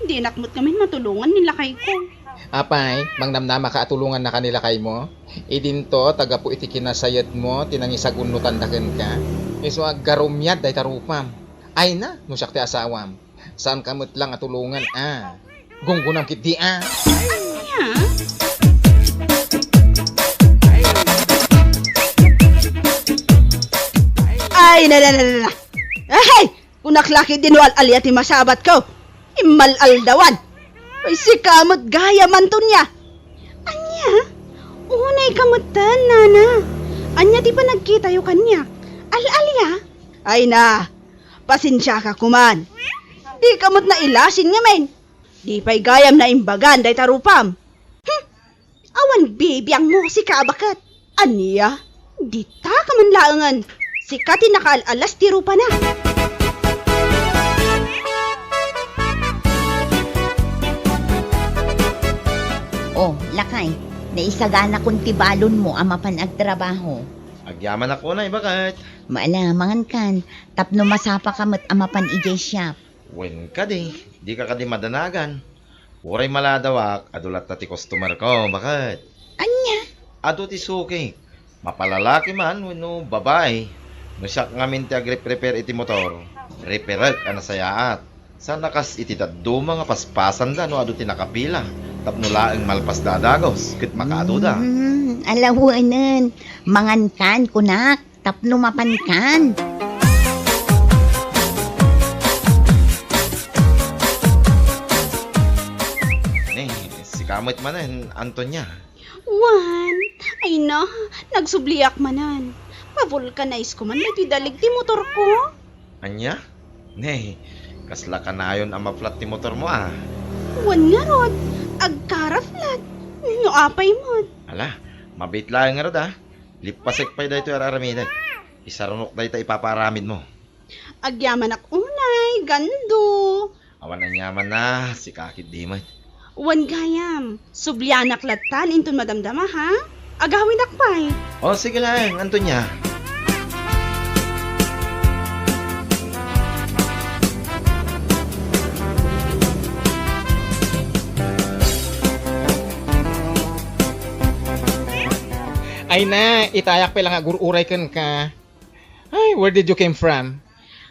dinak met ngamin matulongan ni lakayko. Apay, mangnamnamaka a tulongannaka ni lakaymo? Idinto, ta gapu iti kinasayetmo ti nangisagunnotanda kenka. Isu a aggarumiad dayta rupam. Ay na, no siak ti asawam. Saanka met lang a tulongan, a. Gunggunam ketdi, a. Ania? Ay, na, na, na, na, na. Ay! Kunak la ketdi no al-alia ti masabatko. Immal-aldawan. Ay, sika met gayam, Antonia. Ania? Unayka metten, nana. Ania ti panagkitayo kaniak? Al-alia? Ay na, pasensiaka koman. Dika met nailasin ngamin. Di pay gayam naimbagan dayta rupam. Hmm. Awan bibiangmo, sika a baket. Ania? Dita ka man laengen. Sika ti nakaal-alas ti rupana. Oh, lakay, naisaganakon ti balonmo a mapan agtrabaho. Agyamanak unay, baket. Maala, mangankan, tapno masapaka met a mapan idiay shop. Wen kadi, dika kadi madanagan. Uray maladawak, adu latta ti customer ko, baket. Ania? Adu ti sukik. Mapalalaki man wenno babai. No siak ngamin ti agreprepare iti motor, reperek a nasayaat. Sana kas iti dadduma nga paspasanda no adu ti nakapila tapno laeng malpasda a dagus ket makaatuda. Mm, alawenen. Mangankan, kunak. Tapno mapankan. Ne, sika met manen, Antonia. Wen, ay na, nagsubliak manen. Pa-vulcanize ko man daytoy dalig ti motorko. Ania? Ne, kasla kanayon a ma-flat ti motormo, a. Wen ngarud, agkara-flat. No apay met. Ala, mabiit laeng ngarud, a. Lippasek pay daytoy ar-aramidek. Isarunok dayta ipapaaramidmo. Agyamanak unay, Gando. Awan aniamanna, sika ketdi met. Wen gayam, sublianak lattan inton madamdama, ha? Agawidak pay. O, sige laeng, Antonia. Ay na, itayak pay la nga agur-uray kenka. Ay, where did you came from?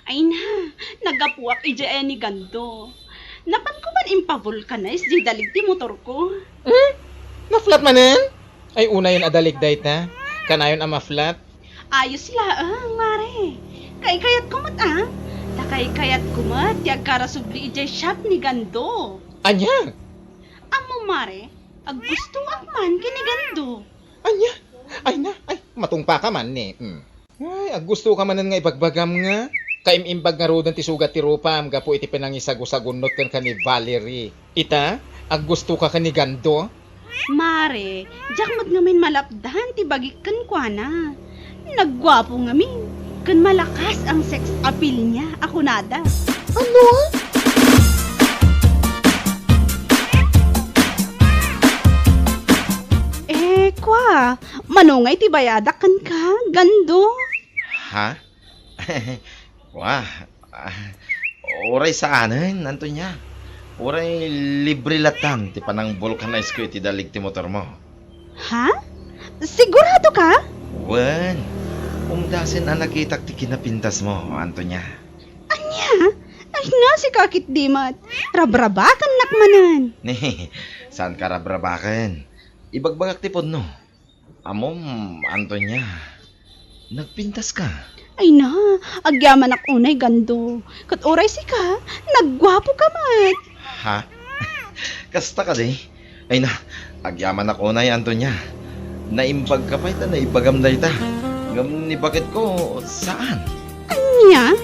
Ay na, naggapuak idiay ni Gando. Napanko man impa-vulcanize diay dalig ti motorko. Hmm? Na-flat manen? Ay, unayen a dalig dayta. Kanayon a ma-flat. Ayos laeng, Mare. Kaikayatko met, a. Ta kaikayatko met ti agkarasubli idiay shop ni Gando. Ania? Ammom, Mare, aggustoak man ken ni Gando. Ania? Ay na, ay, matungpaka man ni. Hmm. Ay, aggustoka manen nga ibagbagam nga. Kaim-imbag ngaruden ti sugat ti rupam gapu iti pinangisagusagunnot kenka ni Valerie. Ita, aggustoka ken ni Gando? Mare, diak met ngamin malapdan ti bagik kenkuana. Nagguapo ngamin, ken malakas ang sex appeal niya a kunada. Ano? Eh, kwa, mano ngay ti bayadak kenka, Gando? Ha? Wa, ah, uray saanen, Antonia. Uray libre lattan ti panang vulcanize ko iti dalig ti motormo. Ha? Sigurado ka? Wen, umdasen a nakitak ti kinapintasmo, Antonia. Ania? Ay, nga si kakit di met. Rabrabakennak manen. Ni, saan ka rabrabaken? Ibagbagak ti pudno. Ammom, Antonia, nagpintaska. Ay na, agyamanak unay, Gando. Ket uray sika, nagguapoka met. Ha? Kasta kadi? Ay na, agyamanak unay, Antonia. Naimbagka pay ta naibagam dayta. Ngem ni baketko, saan. Ania?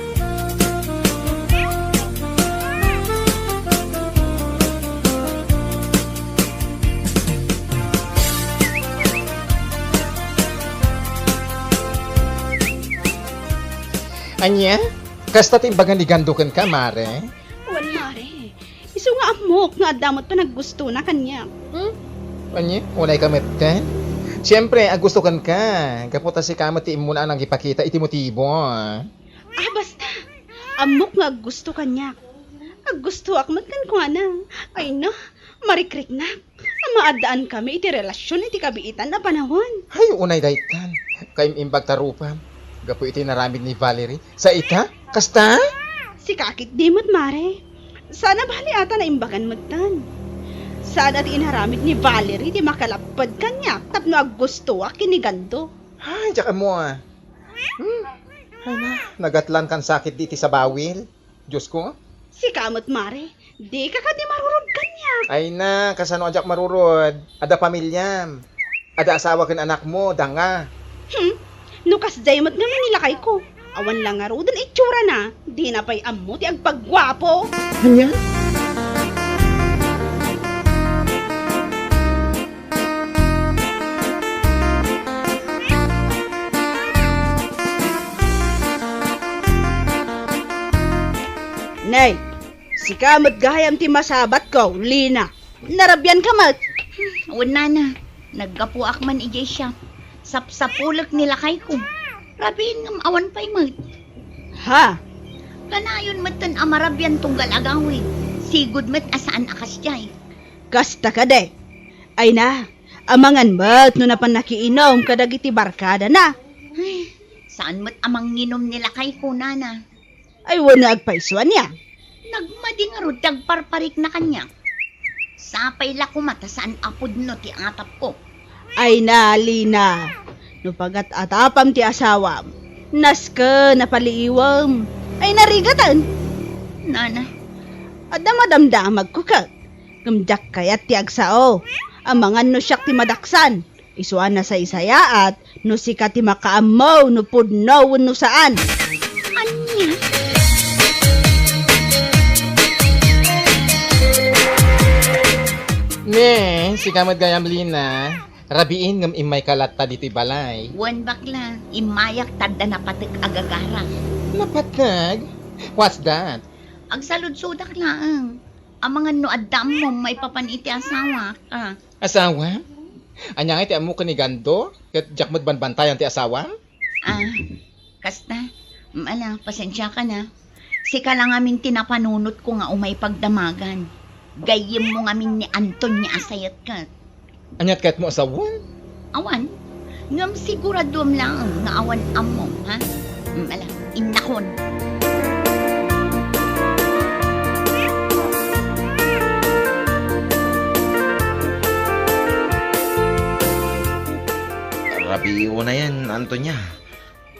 Ania? Kasta ti imbagan ni Gando kenka, Mare? Wen, Mare. Isu nga ammok nga adda met panaggustona kaniak. Hmm? Ania? Unay ka met ken? Siempre, aggusto kenka. Gapu ta sika met ti immuna a nangipakita iti motibo. Ah, basta. Ammok nga aggusto kaniak. Aggustoak met kenkuana. Ay na, marikriknak. Maaddaan kami iti relasion iti kabiitan a panawen. Ay, unay daytan. Kaim-imbag ta rupam. Gapu iti naramid ni Valerie. Sa ita? Kasta? Sika ketdi met, Mare. Saan a bali a ta naimbagan metten. Saan a ti inaramid ni Valerie ti makalapped kaniak tapno aggustoak ken ni Gando. Ay, diak ammo, ah. Hmm. Ay na, nagatlan kan sakit di iti sabawil. Diosko? Sika met, Mare. Dika kadi marurod kaniak. Ay na, kasano a diak marurod? Adda pamiliam. Adda asawa ken anakmo, danga. Hmm? No kasdiay met ngamin ni lakayko, awan la ngaruden itsura na, dina pay ammo ti agpagguapo. Ania? Nay, sika met gayam ti masabatko, Lina. Narabianka met. Wen, nana, naggapuak man idiay siak. Sapsapulek ni lakayko. Rabiin ngem awan pay met. Ha? Kanayon metten a marabian tunggal agawid. Sigud met a saan a kasdiay. Kasta kadi. Ay na, amangan met no napan nakiinum kadagiti barkadana. Ay, saan met a manginum ni lakayko, nana. Ay, wen, agpayso ania? Nagmadi ngarud ti agparparikna kaniak. Sapay la koma ta saan a pudno ti atapko. Ay na, Lina, no pagat-atapam ti asawam, nasken a paliiwem. Ay, narigaten. Nana. Adda madamdamagko ket, ngem diak kayat ti agsao. Amangan no siak ti madaksan. Isu a nasaysayaat no sika ti makaammo no pudno wenno saan. Ania? Ne, sika met gayam, Lina. Rabiin ngem immayka latta ditoy balay. Wen, bakla, immayak ta adda napateg a gagara. Napateg? What's that? Agsaludsodak laeng. Amangan no adda ammom maipapan iti asawak, a. Asawa? Ania ngay ti ammok ken ni Gando? Ket diak met banbantayan ti asawam? Ah, kasta. Mm, ala, pasensiaka na. Sika la ngamin ti napanunotko nga umay pagdamagan. Gayyemmo ngamin ni Antonia a sayet ket. Aniat kayatmo a sawen? Awan. Ngem siguraduem laeng nga awan ammom, ha? Mm, ala, innakon. Rabii unayen, Antonia.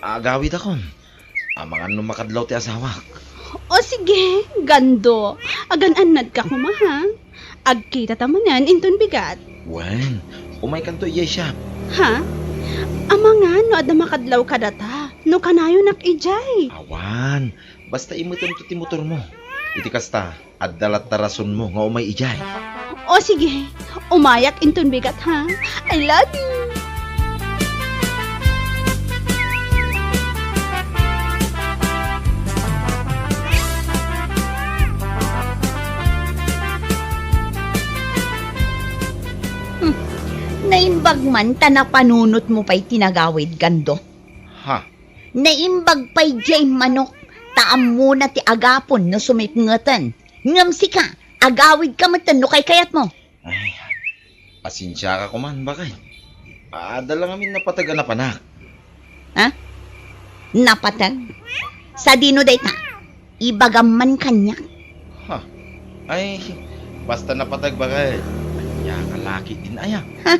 Agawidakon. Amangan no makadlaw ti asawak. O sige, Gando. Agan-annadka koma, ha? Agkitata manen inton bigat. Wen, umaykanto idiay shop. Ha? Amangan no adda makadlaw kadata, no kanayonak idiay. Awan, basta imetemto ti motormo. Iti kasta, adda latta rasonmo nga umay idiay. O sige, umayak inton bigat, ha? I love you! Naimbag man ta napanunotmo pay ti nagawid, Gando. Ha? Naimbag pay diay manok, ta ammona ti agapon no sumipngeten. Ngem sika, agawidka metten no kaykayatmo. Ay, pasensiaka koman, baket. Adda la ngamin napateg a napanak. Ha? Napateg? Sadino dayta? Ibagam man kaniak. Ha? Ay, basta napateg, baket. Ania ka laki din aya? Ha?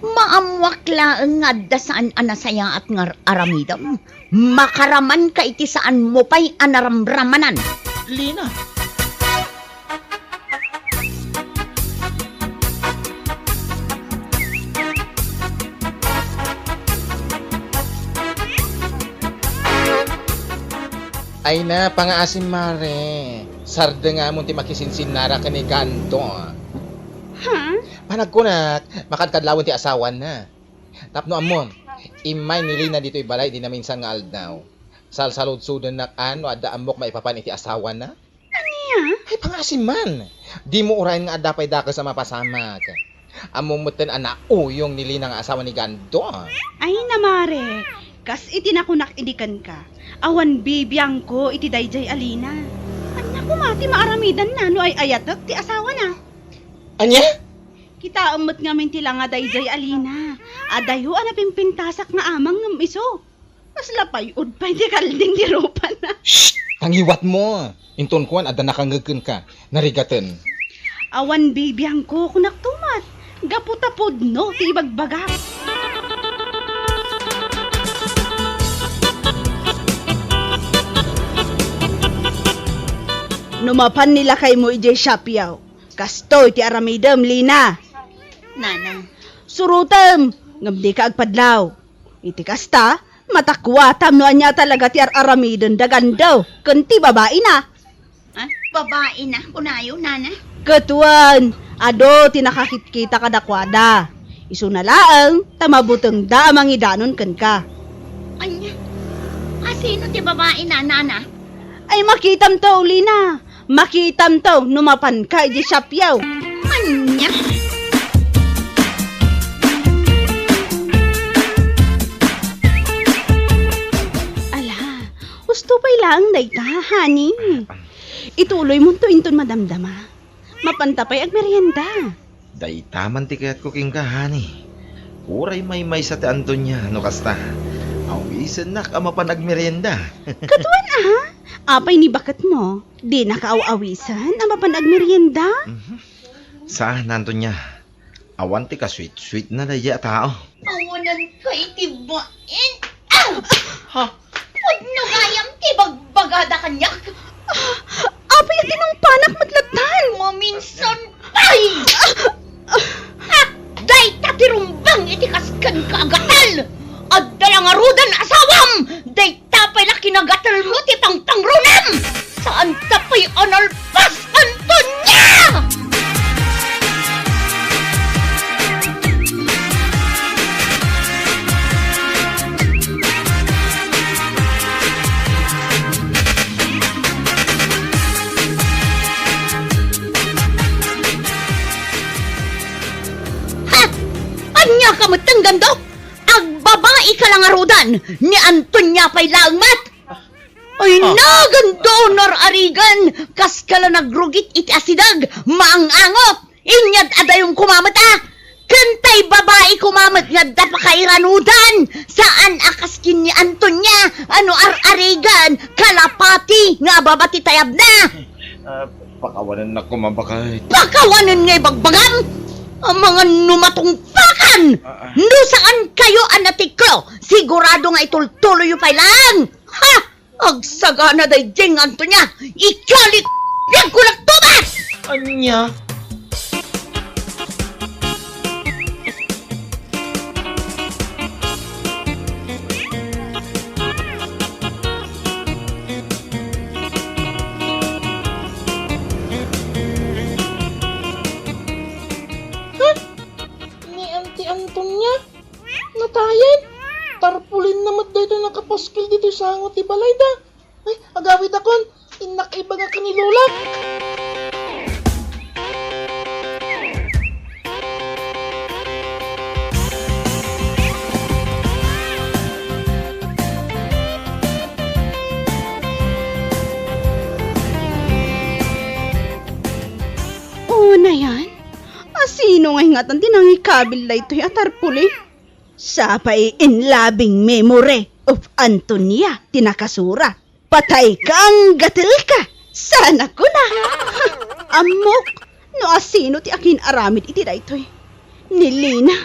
Maammoak laeng nga adda saan a nasayaat nga ar-, aramidem. Makaramanka iti saanmo pay a naramramanan. Lina! Ay na, pangaasim, mare. Sardengamon ti makisinsinnara ken ni Gando. Ha? Panagkunak, makadkadlawen ti asawana. Tapno ammom, immay ni Lina ditoy balay idi naminsan nga aldaw. Salsaludsodennak a no adda ammok maipapan iti asawana. Ania? Ay, pangaasim man. Dimo urayen nga adda pay dakes a mapasamak. Ammom metten a nauyong ni Lina nga asawa ni Gando. Ay, na, mare, kas iti nakunak idi kenka, awan bibiangko iti daydiay a Lina. Ania koma ti maaramidanna no ay-ayatek ti asawana? Ania? Kitaem met ngamin ti langa daydiay a Lina. Adayo a napimpintasak nga amang ngem isu. Kasla pay-od pay ti kalding ti rupana. Shh! Tangiwatmo! Inton kuan, adda nakangngeg kenka. Narigaten. Awan bibiangko, kunakto met. Gapu ta pudno ti ibagbagak. No mapan ni lakaymo idiay siapiaw, kastoy ti aramidem, Lina. Nana. Surotem, ngem dika agpadlaw. Iti kasta, matakuatam no ania talaga ti ar-aramiden da Gando ken ti babaina. Ah, babaina, kunayo, nana? Ket wen, adu ti nakakitkita kadakuada. Isuna laeng ta mabutengda a mangidanon kenka. Ania? A, sino ti babaina, nana? Ay, makitamto, Lina. Makitamto no mapanka idiay siapiaw. Ania? Ala, husto pay laeng dayta, honey. Ituloymonto inton madamdama. Mapanta pay agmerienda. Dayta man ti kayatko kenka, honey. Uray maymaysa ti Antonia no kasta. Awisennak a mapan agmerienda. Ket wen a? Apay ni baketmo? Dinaka aw-awisen a mapan agmerienda? Mhm. Saan, Antonia. Awan ti kasweet-sweet na daydiay a tao. Awanan ka iti bain. Ah! Ha? Pudno gayam ti bagbagada kaniak. Ah, apay a tinungpanak met lattan? Maminsan pay! Ah! Ah! Dayta ti rumbeng iti kasken ka a gatal! Adda la ngaruden asawam! Dayta pay la kinagatelmo ti pangpangrunam! Saanta pay a nalpas, Antonia! Ha? Ania ka met, Gando? Agbabai ka la ngaruden, ni Antonia pay laeng met. Ay, ah, na, Gando, nararigan, kas ka la nagrugit iti asideg, maang-angot. Inyad adayom koma met a. Ken tay babai koma met nga adda pakairanudan. Saan a kas ken ni Antonia, a no ar-arigan, kalapati nga ababa ti tayabna. Ah, pakawanennak koma, baket. Pakawanen nga ibagbagam? Amangan no matungpakan! Ah, ah. No saan kayo a natiklo, sigurado nga itultuloyyo pay laeng. Ha? Agsagana daydiay nga Antonia, ikalik, biag ko nagtubas! Ania? Ha? Ni Auntie Antonia? Natayen? Tarpaulin na met daytoy nakapaskil ditoy sango ti balayda. Ay, agawidakon. Innak ibaga ken ni Lola. Tan ti nangikabil daytoy a tarpaulin. Sapay in loving memory of Antonia ti nakasurat. Patay ka, ang gatel ka! Sana kuna! Ammok no asino ti akin-aramid iti daytoy. Ni Lina.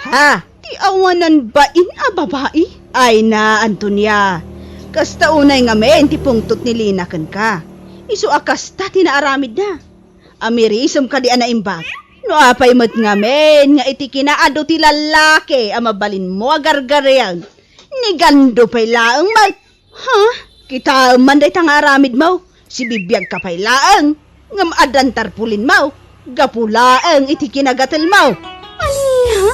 Ha? Ti awanan bain a babai? Ay na, Antonia. Kasta unay ngamin ti pungtot ni Lina kenka. Isu a kasta ti naaramidna. Amirisem kadi a naimbag? No apay met ngamin nga iti kinaadu ti lallaki a mabalinmo a gargarian, ni Gando pay laeng met? Ha? Kitaem man dayta nga aramidmo. Sibibiag ka pay laeng. Ngem addan tarpulinmo. Gapu laeng iti kinagatelmo. Ania?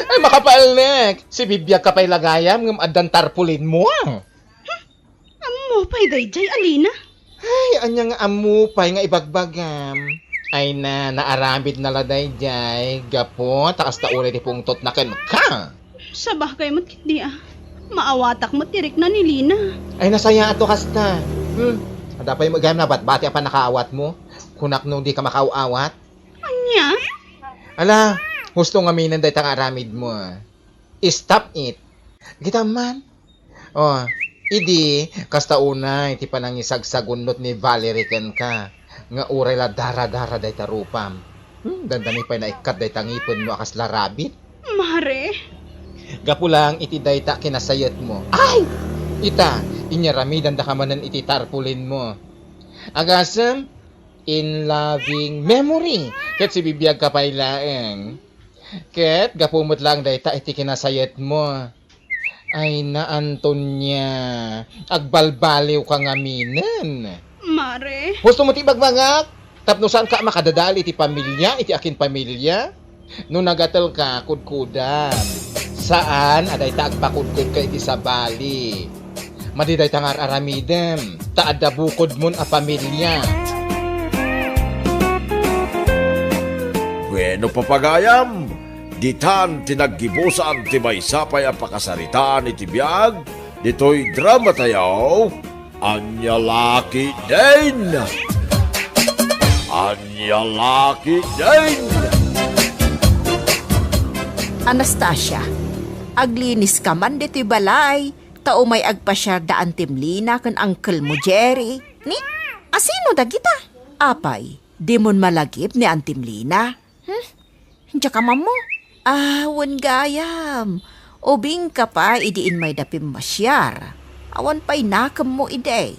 Ay, makapaelnek! Sibibiag ka pay la gayam ngem addan tarpulinmo. Ammo pay daydiay, Alina? Ay, ania nga ammo pay nga ibagbagam? Ay na, naaramid na la daydiay, gapu ta kasta unay ti pungtotna kenka. Sabakay met ketdi a. Maawatak met ti rikna ni Lina. Ay, nasayaat to kasta. Hmm. Adda pay met gayam nabatbati a pannakaawatmo. Kunak no dika makaaw-awat. Ania? Ala, husto ngaminen dayta nga aramidmo. Stop it. Kita man. Oh, idi, kasta unay ti panangisagsagunnot ni Valerie kenka, nga uray la dara-dara dayta rupam. Hmm, dandani pay naikkat dayta ngipenmo a kasla rabbit. Mare. Gapu lang iti dayta kinasayetmo. Ay! Ita, inyaramidandaka manen iti tarpulinmo. Agasem, in loving memory. Ket sibibiag ka pay laeng. Ket gapu met lang dayta iti kinasayetmo. Ay na, Antonia, agbalbaliw ka ngaminen. Mare. Husto mo ti ibagbagak? Tapno saan ka makadadal iti pamilia, iti akin pamilia? No nagatel ka, kudkudam. Saan a dayta agpakudkod ka iti sabali. Madi dayta nga ar-aramidem, ta adda bukodmon a pamilia. Bueno, papagayam, ditan ti naggibusan ti maysa pay a pakasaritaan iti biag ditoy drama tayo. Ania la ketdin? Ania la ketdin? Anastasia, aglinis ka man ditoy balay, ta umay agpasiar da Antim Lina ken Uncle mo Jerry. Ni, asino dagita? Apay, dimon malagip ni Antim Lina? Hmm? Diak ammo? Ah, wen gayam. Ubingka pay idi inmayda pimmasiar. Awan pay nakemmo idi.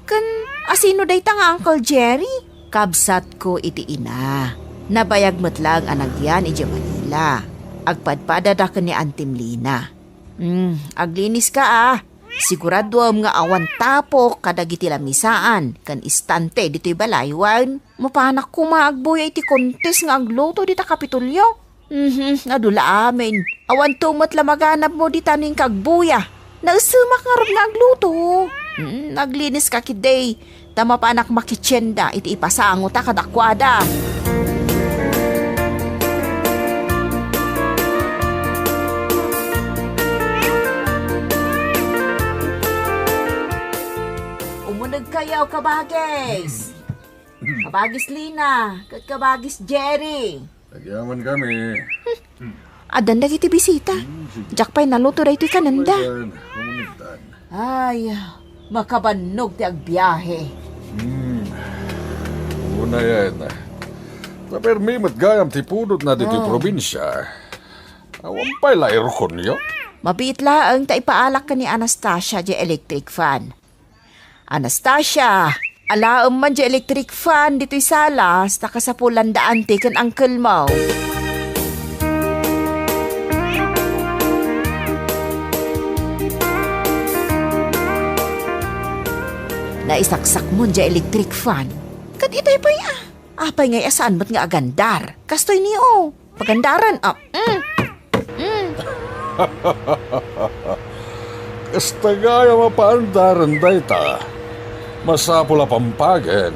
Ken asino dayta nga Uncle Jerry? Kabsatko iti ina. Nabayag met laeng a nagyan idiay Manila. Agpadpadada ken ni Antim Lina. Hmm, aglinis ka, ah. Siguraduem nga awan tapok kadagiti lamisaan ken istante ditoy balay wen mapanak koma agbuya iti kontes nga agluto dita Kapitolyo. Mhm, adu la amin. Awan to met la maganabmo dita no inka agbuya. Naesemak ngarud nga agluto. Mm, aglinis ka ketdi. Ta mapanak makitienda iti ipasangota kadakuada. Umuneg kayo, kabagis. Kabagis Lina, ket kabagis Jerry. Agyaman kami. Addan dagiti bisita. Hmm, sige. Diak pay naluto daytoy kanenda. Ayan, umuneg tan. Ay, makabannog ti agbiahe. Hmm. Unayen. Napermi met gayam ti pudotna ditoy Oh. probinsia. Awan pay la airconyo? Mabiit laeng ta ipaalak ken ni Anastasia diay electric fan. Anastasia, alaem man diay electric fan ditoy salas ta kasapulan da anti ken uncle mo. Naisaksakmon diay electric fan. Ket itay pay a. Apay ngay a saan met nga agandar? Kastoy ni, o. Pagandaren, a. Mm. Mm. Kasta gayam a paandaren dayta. Masapul a pampagen.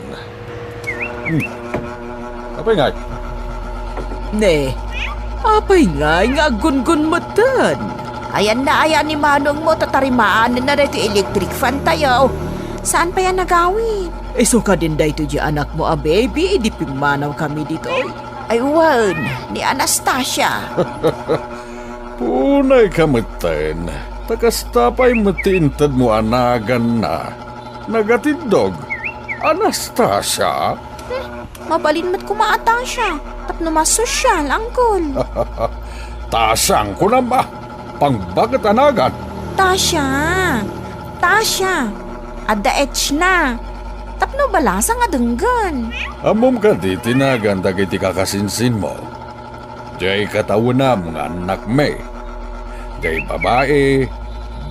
Hmm. Apay ngay? Ne, apay ngay nga aggungun metten? Ayanna aya ni manongmo ta tarimaanenna daytoy electric fan tayo. Saan pay a nagawid? Isu kadin daytoy diay anakmo a baby idi pimmanawkami ditoy. Ay wen, ni Anastasia. Punay ka metten, ta kasta pay met ti intedmo a naganna. Nagatiddog, Anastasia? Hmm, mabalin met koma a Tasha, tapno mas sosyal, Uncle. Tashang kunam a, pangbaket a nagan. Tasha, Tasha, adda H na. Tapno balasang a denggen. Ammom kadi ti nagan dagiti kakasinsinmo? Diay katawenam nga annakmi. Diay babai,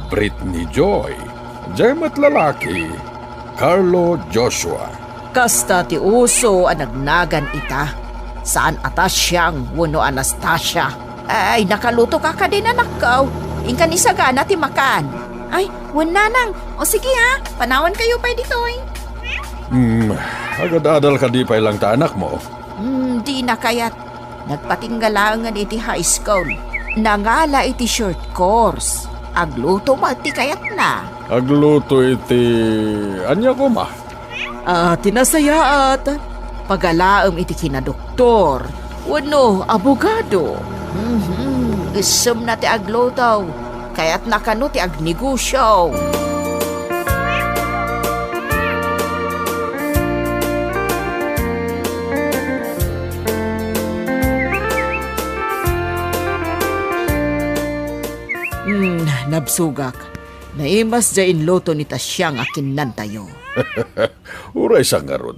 Britney Joy. Diay met lalaki, Carlo Joshua. Kasta ti uso a nagnagan ita. Saan a Tashang wenno Anastasia. Ay, nakaluto ka kadin, anakko. Inka ni sagana ti makan. Ay, wen nanang. O sige ha, panawan kayo pay ditoy. Hmm, agad-adal kadi pay lang ta anakmo? Hmm, di na kayat. Nagpatingga laengen iti high school. Nangala iti short course. Agluto met ti kayatna. Agluto iti ania koma? Ah, ti nasayaat. Pagalaem iti kinadoktor wenno abogado. Mhm, issemna ti agluto. Kayatna kano ti agnegosio. Hmm, nabsogak. Naimas diay inluto ni Tasyang a kinnantayo. Uray sa ngarud.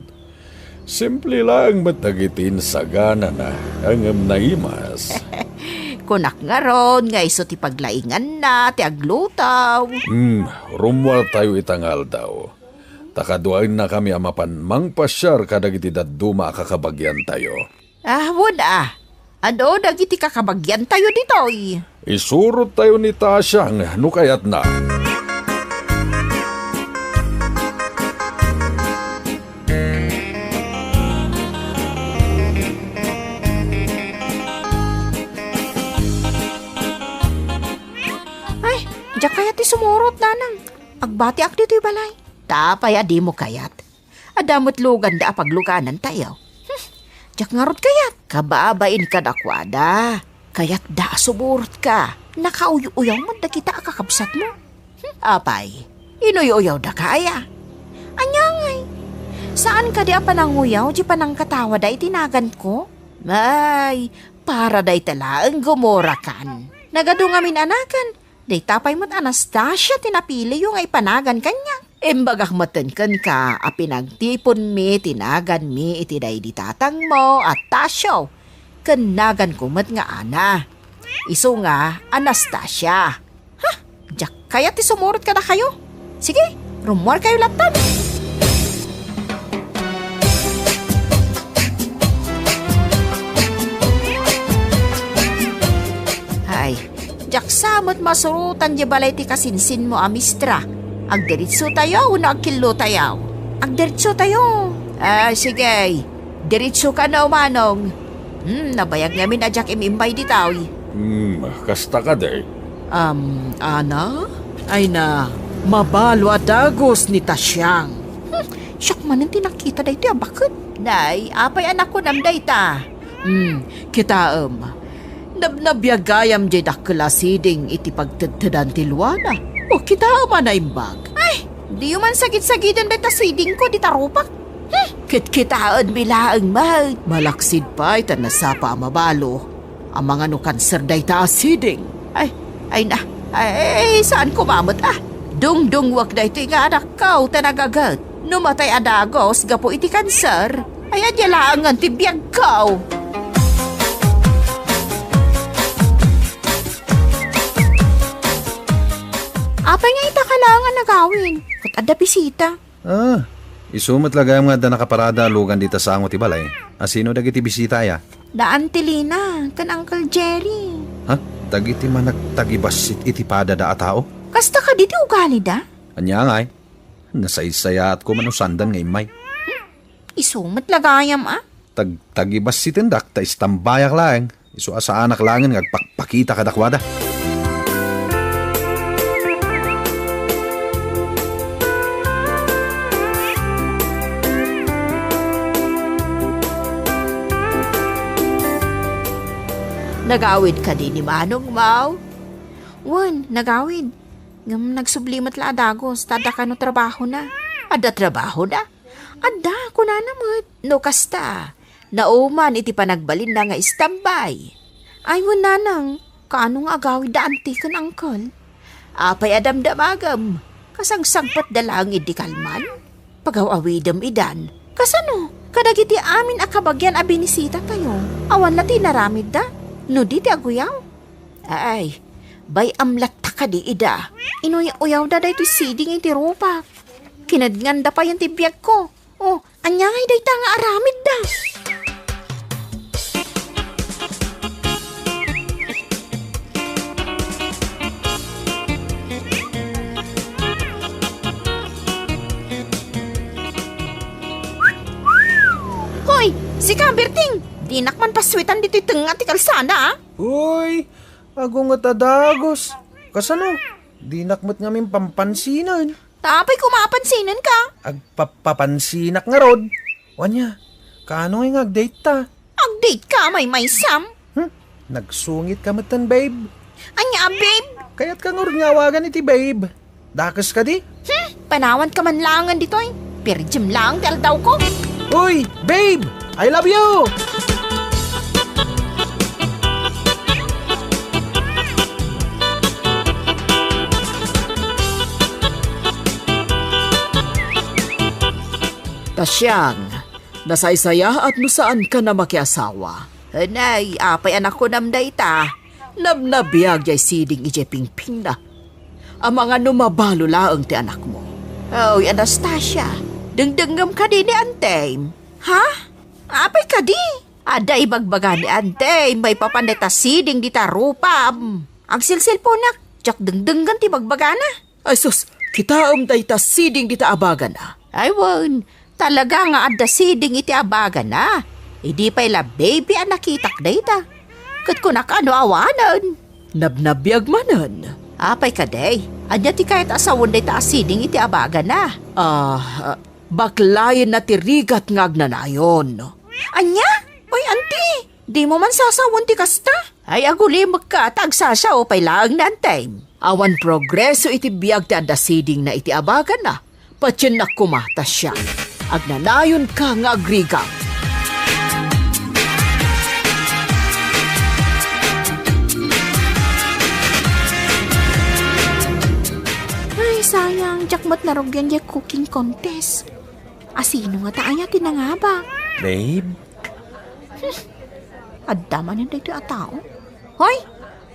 Simple laeng met dagiti insaganana, ngem naimas. Kunak ngarud nga isu ti paglainganna ti agluto. Hmm, rummuartayo ita nga aldaw. Ta kaduaennakami a mapan mangpasiar kadagiti dadduma a kakabagiantayo. Ah, wen a. Adu dagiti kakabagiantayo ditoy. Isurottayo ni Tashang no kayatna. Ay, diak kayat ti sumurot, nanang. Agbatiak ditoy balay. Ta apay a dimo kayat? Adda met luganda a pagluganantayo. Hmm, diak ngarud kayat. Kababain kadakuada. Kayatda a sumurotka. Nakauy-uyaw met dagita a kakabsatmo. Hmm, apay, inuy-uyawdaka aya? Ania ngay? Saan kadi a pananguyaw ti panangkatawada iti naganko? Ay, para dayta laeng gumurakan. Nagadu ngamin a nagan, dayta pay met Anastasia ti napiliyo nga ipanagan kaniak. Imbagak metten kenka a pinagtiponmi ti naganmi iti daydi tatangmo a Tasio, ken naganko met nga Ana. Isu nga Anastasia. Ha? Diak kayat ti sumurot kadakayo. Sige, rummuarkayo latta. Ay, diak sa met masurotan diay balay ti kasinsinmo a mistra. Agdiritsotayo wenno agkillotayo? Agdiritsotayo. Ah, sige. Diritso kano, manong. Hmm, nabayag ngamin a diak im-imbay ditoy. Hmm, kasta kadi? Um, Ana? Ay na, mabalo a dagus ni Tasyang. Hmm, siak manen ti nakita daytoy a baket. Nay, apay a nakunam dayta? Hmm, kitaem. Nabnabiag gayam diay dakkel a siding iti pagtedtedan ti luana. O kitaem a naimbag. Ay, diyo man sagid-sagiden dayta sidingko, dita rupak. Hmm, kitkitaenmi laeng met. Malaksid pay ta nasapa a mabalo. Amangan no kanser dayta a siding. Ay, ay na. Ay, saan koma met a. Dungdungwak daytoy nga anakko ta nagaget. No matay a dagus gapu iti kanser, ay adda laengen ti biagko. Apay nga ita ka laeng a nagawid? Ket adda bisita. Ah, isu met la gayam nga adda nakaparada a lugan dita sango ti balay. A sino dagiti bisita aya? Da Auntie Lina ken Uncle Jerry. Ha? Dagiti managtagibassit iti padada a tao? Kasta kadi ti ugalida? Ania ngay? Nasaysayaatko man no saandan nga immay. Isu met la gayam a? Tagtagibassitendak ta istambayak laeng. Isu a saanak laengen nga agpakpakita kadakuada. Nagawid kadi ni Manong Mau? Wen, nagawid. Ngem nagsubli met la a dagus, ta adda kano trabahona. Adda trabahona? Adda, kunana met. No kasta, nauman iti panagbalinna nga istambay. Ay, wen, nanang, kaano nga agawid da anti ken angkel? Apay a damdamagem? Kasagsagpatda laeng idi kalman? Pagaw-awidem idan. Kasano? Kadagiti amin a kabagian a binisitatayo, awan la ti inaramidda? No di ti aguyaw? Ay, bay-am latta kadi ida. Inuy-uyawda daytoy siding iti rupak. Kinednganda payen ti biagko. Oh, ania ngay dayta nga aramidda? Hoy, sika, Berting! Dinak man pasuetan ditoy tengnga ti kalsada, ah! Uy, agunget a dagus. Kasano? Dinak met ngamin pampansinen. Ta apay koma a pansinenka? Agpapapansinak ngarud. Wania, kaano ngay nga agdate ta? Agdate ka, maymaysam? Hmm? Nagsungit ka metten, babe. Ania, babe? Kayat ka ngarud nga awagan iti babe. Dakes kadi? Hmm, panawan ka man laengen ditoy. Pirjem laeng ti aldawko. Uy, babe! I love you! Ta siang, nasaysayaat no saankan a makiasawa. Anay, apay a nakunam dayta? Nabnabiag jay siding idiay pingpingna. Amangan no mabalo laeng ti anakmo. Oy, Anastasia, dengdengngem kadi ni Antem? Ha? Apay kadi? Adda ibagbaga ni Antem maipapan dayta siding dita rupam. Agsilsilponak, diak dengdenggen ti bagbagana. Ay sus, kitaem dayta siding dita abagana. Ay wen, talaga nga adda siding iti abagana. Idi pay la baby a nakitak dayta. Ket kunak a no awanen. Nabnabiag manen. Apay kadi, ania ti kayat a sawen dayta a siding iti abagana? Ah, ah, baklayenna ti rigat nga agnanayon. Ania? Oy, anti, dimo man sasawen ti kasta? Ay, agulimekka ta agsasao pay laeng ni Antem. Awan progreso iti biag ti adda sidingna iti abagana. Patiennak koma ta siak. Agnanayonka nga agrigat. Ay, sayang, diak met narugian diay cooking contest. Asino ngata aya ti nangabak? Babe? Hmm. Adda manen daytoy a tao. Hoy,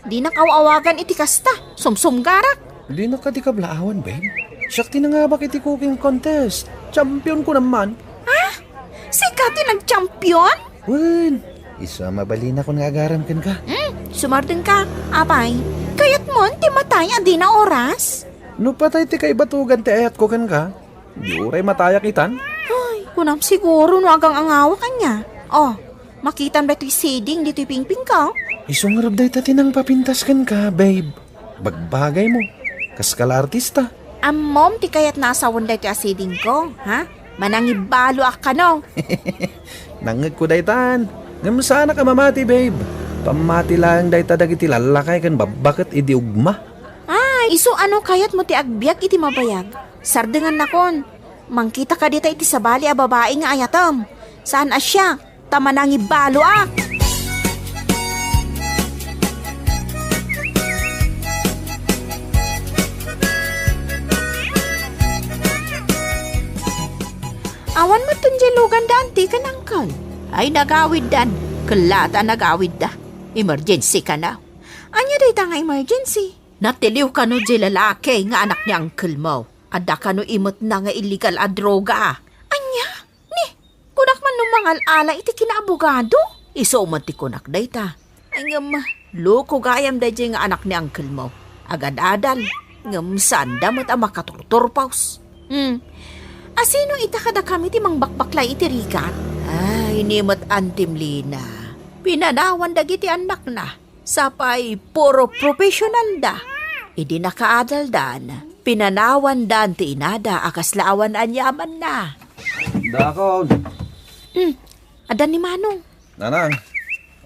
dinak aw-awagan iti kasta. Sumsumgarak. Dinak kadi kablaawan, babe. Siak ti nangabak iti cooking contest. Champion ko naman. Ha? Sika ti nag-champion? Wen, isu a mabalinakon nga agaram kenka. Hmm, sumardengka. Apay, kayatmon ti matay a dina oras? No patay ti kaibatugan ti ayatko kenka, di uray matayak itan? Ay, kunam siguro no agang-angawak ania. Oh, makitam daytoy siding ditoy pingpingko? Isu ngarud dayta ti nangpapintas kenka, babe. Bagbagaymo. Kaska la artista. Ammom ti kayatna a sawen daytoy a sidingko, ha? Manangibaloak kano. Nangngegko daytan. Ngem saanak a mamati, babe. Pammati laeng dayta dagiti lallakay ken babbaket idi ugma. Ah, isu a no kayatmo ti agbiag iti mabayag, sardengannakon. Mangkita ka dita iti sabali a babai nga ayatem. Saan a siak, ta manangibaloak. Awan metten diay lugan da anti ken angkel. Ay, nagawiddan. Kella ta nagawidda. Emergency kano. Ania dayta nga emergency? Natiliw kano diay lalaki nga anak ni angkelmo. Adda kano imetna nga illegal a droga. Ania? Ni, kunak man no mangal-ala iti kinaabogado? Isu met ti kunak dayta. Ay, ngem, loko gayam daydiay nga anak ni angkelmo. Agad-adal, ngem saanda met a makaturturpos. Hmm. Asino ita kadakami ti mangbakbaklay iti rigat? Ay, ni met Antim Lina. Pinanawan dagiti annakna. Sapay puro professional da. Idi nakaadaldan, pinanawandan ti inada a kasla awan aniamanna. Dakon. Hmm, adda ni Manong. Nanang,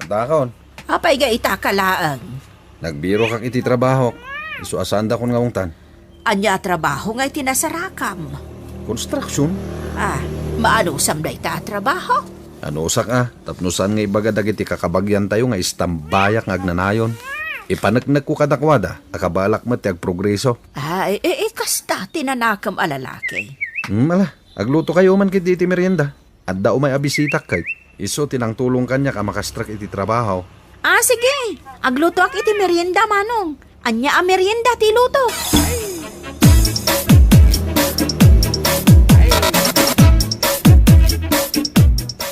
dakon. Apay nga ita ka laeng? Nagbirokak iti trabahok. Isu a saandakon nga ungtan. Ania a trabaho nga iti nasarakam? Construction. Ah, maanusam dayta a trabaho? Anusak a, tapno saan nga ibaga dagiti kakabagiantayo nga istambayak nga agnanayon. Ipaneknekko kadakuada a kabaelak met ti agprogreso. Ay, e, e, kasta ti nanakem a lalaki. Hmm, ala, aglutokayo man ketdi iti merienda. Adda umay a bisitak ket isu ti nangtulong kaniak a makastrek iti trabaho. Ah, sige. Aglutoak iti merienda, Manong. Ania a merienda ti luto?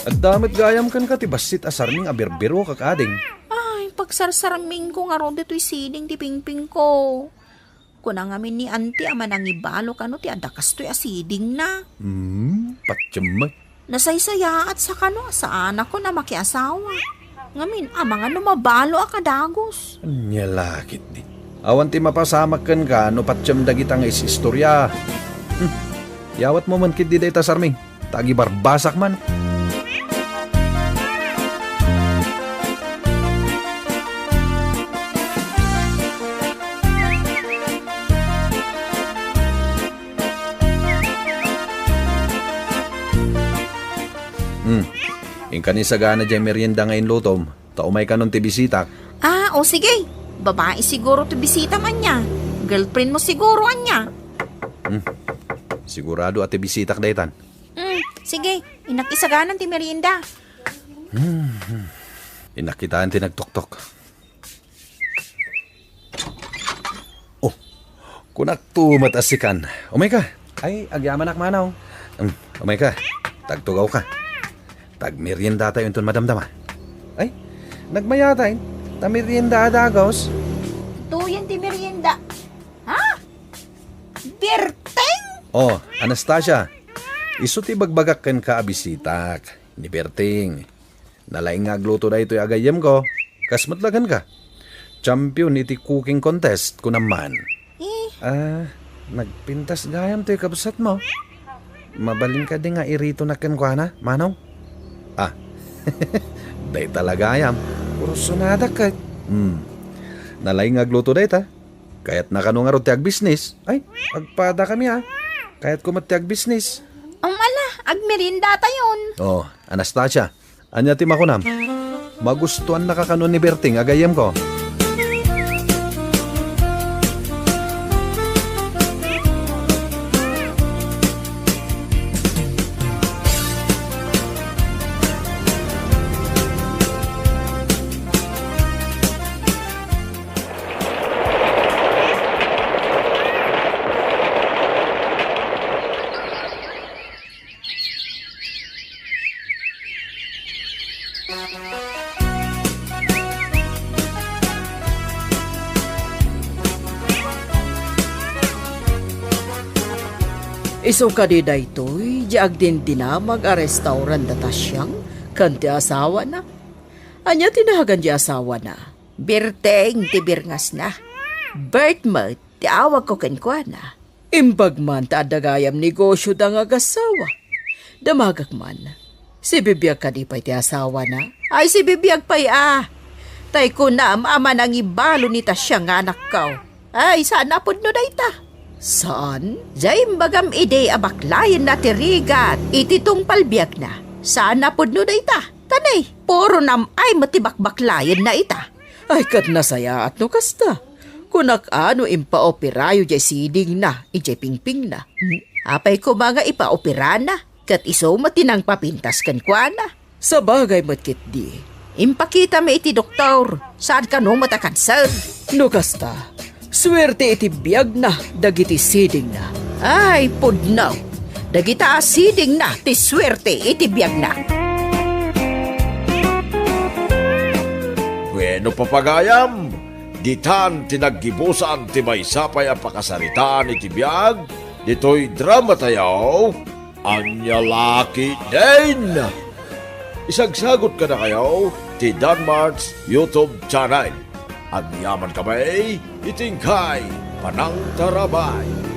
Adda met gayam kenka ti bassit a sarming a birbirokak, ading. Ay, pagsarsarmingko ngarud ditoy siding ti pingpingko. Kuna ngamin ni Auntie a manangibalo kano ti adda kastoy a sidingna. Hmm, patiem met. Nasaysayaat sa kano a saanakon a makiasawa. Ngamin, amangan no mabalo a kadagus. Ania la ketdi. Awan ti mapasamak kenka no patiem dagita nga is-istoria. Hmm. Yawatmo man ketdi dayta sarming. Ta agibarbasak man. Hmm. Inka ni sagana diay merienda nga inlutom. Ta umay kanon ti bisitak. Ah, o sige. Babae siguro ti bisitam ania. Girlfriend mo siguro ania. Hmm. Sigurado a ti bisitak daytan. Hmm, sige. Innak isaganan ti merienda. Hmm. Innak kitaen ti nagtoktok. Oh, kunakto met a sikan. Umayka. Ay, agyamanak, Manong. Um, umayka. Tagtugawka. Tagmeriendatayo inton madamdama. Ay, nagmayatay. Ta merienda a dagus. Tuyen ti merienda. Ha? Berteng? Oh, Anastasia. Isu ti bagbagak kenka a bisitak. Ni Berteng. Nalaing nga agluto daytoy a gayyemko. Kas met la kenka. Champion iti cooking contest, kunam man. Eh. Ah, nagpintas gayam toy kabsatmo. Mabalin kadi nga iritonak kenkuana, Manong? Ah, dayta la gayam. Kursunadak ket. Hmm. Nalaing nga agluto dayta. Kayatna kano ngarud ti agbisnis? Ay, agpadakami a. Kayatko met ti agbisnis. Am, ala, agmeriendatayon. Oh, Anastasia, ania ti makunam? Magustuannaka kano ni Berting a gayyemko? Isu kadi daytoy diay agdindinamag a restaurant da Tasiang ken ti asawana? Ania ti nagan diay asawana? Berteng ti birngasna. Bert met ti awagko kenkuana. Imbag man ta adda gayam negosioda nga agassawa. Damagak man. Sibibiag kadi pay ti asawana? Ay, sibibiag pay a. Tay kunam a manangibalo ni Tasia nga anakko. Ay, saan a pudno dayta. Saan? Diay imbagam idi a baklayenna ti rigat iti tungpal biagna. Saan a pudno dayta. Tanay, puro nam-ay met ti bakbaklayenna ita. Ay, ket nasayaat no kasta. Kunak a no impaoperayo diay sidingna idiay pingpingna. Hmm? Apay koma nga ipaoperana, ket isu met ti nangpapintas kenkuana. Sabagay met ketdi. Impakitami iti doktor, saan kano met a kanser. No kasta, suerte iti biagna dagiti sidingna. Ay, pudno! Dagita a sidingna ti suerte iti biagna. Bueno, papagayam, ditan ti naggibusan ti maysa pay a pakasaritaan iti biag ditoy dramatayo. Ania la ketdin? Isagsagut kadakayo ti Danmart's YouTube channel. Agyaman kami iti inkay panangtarabay.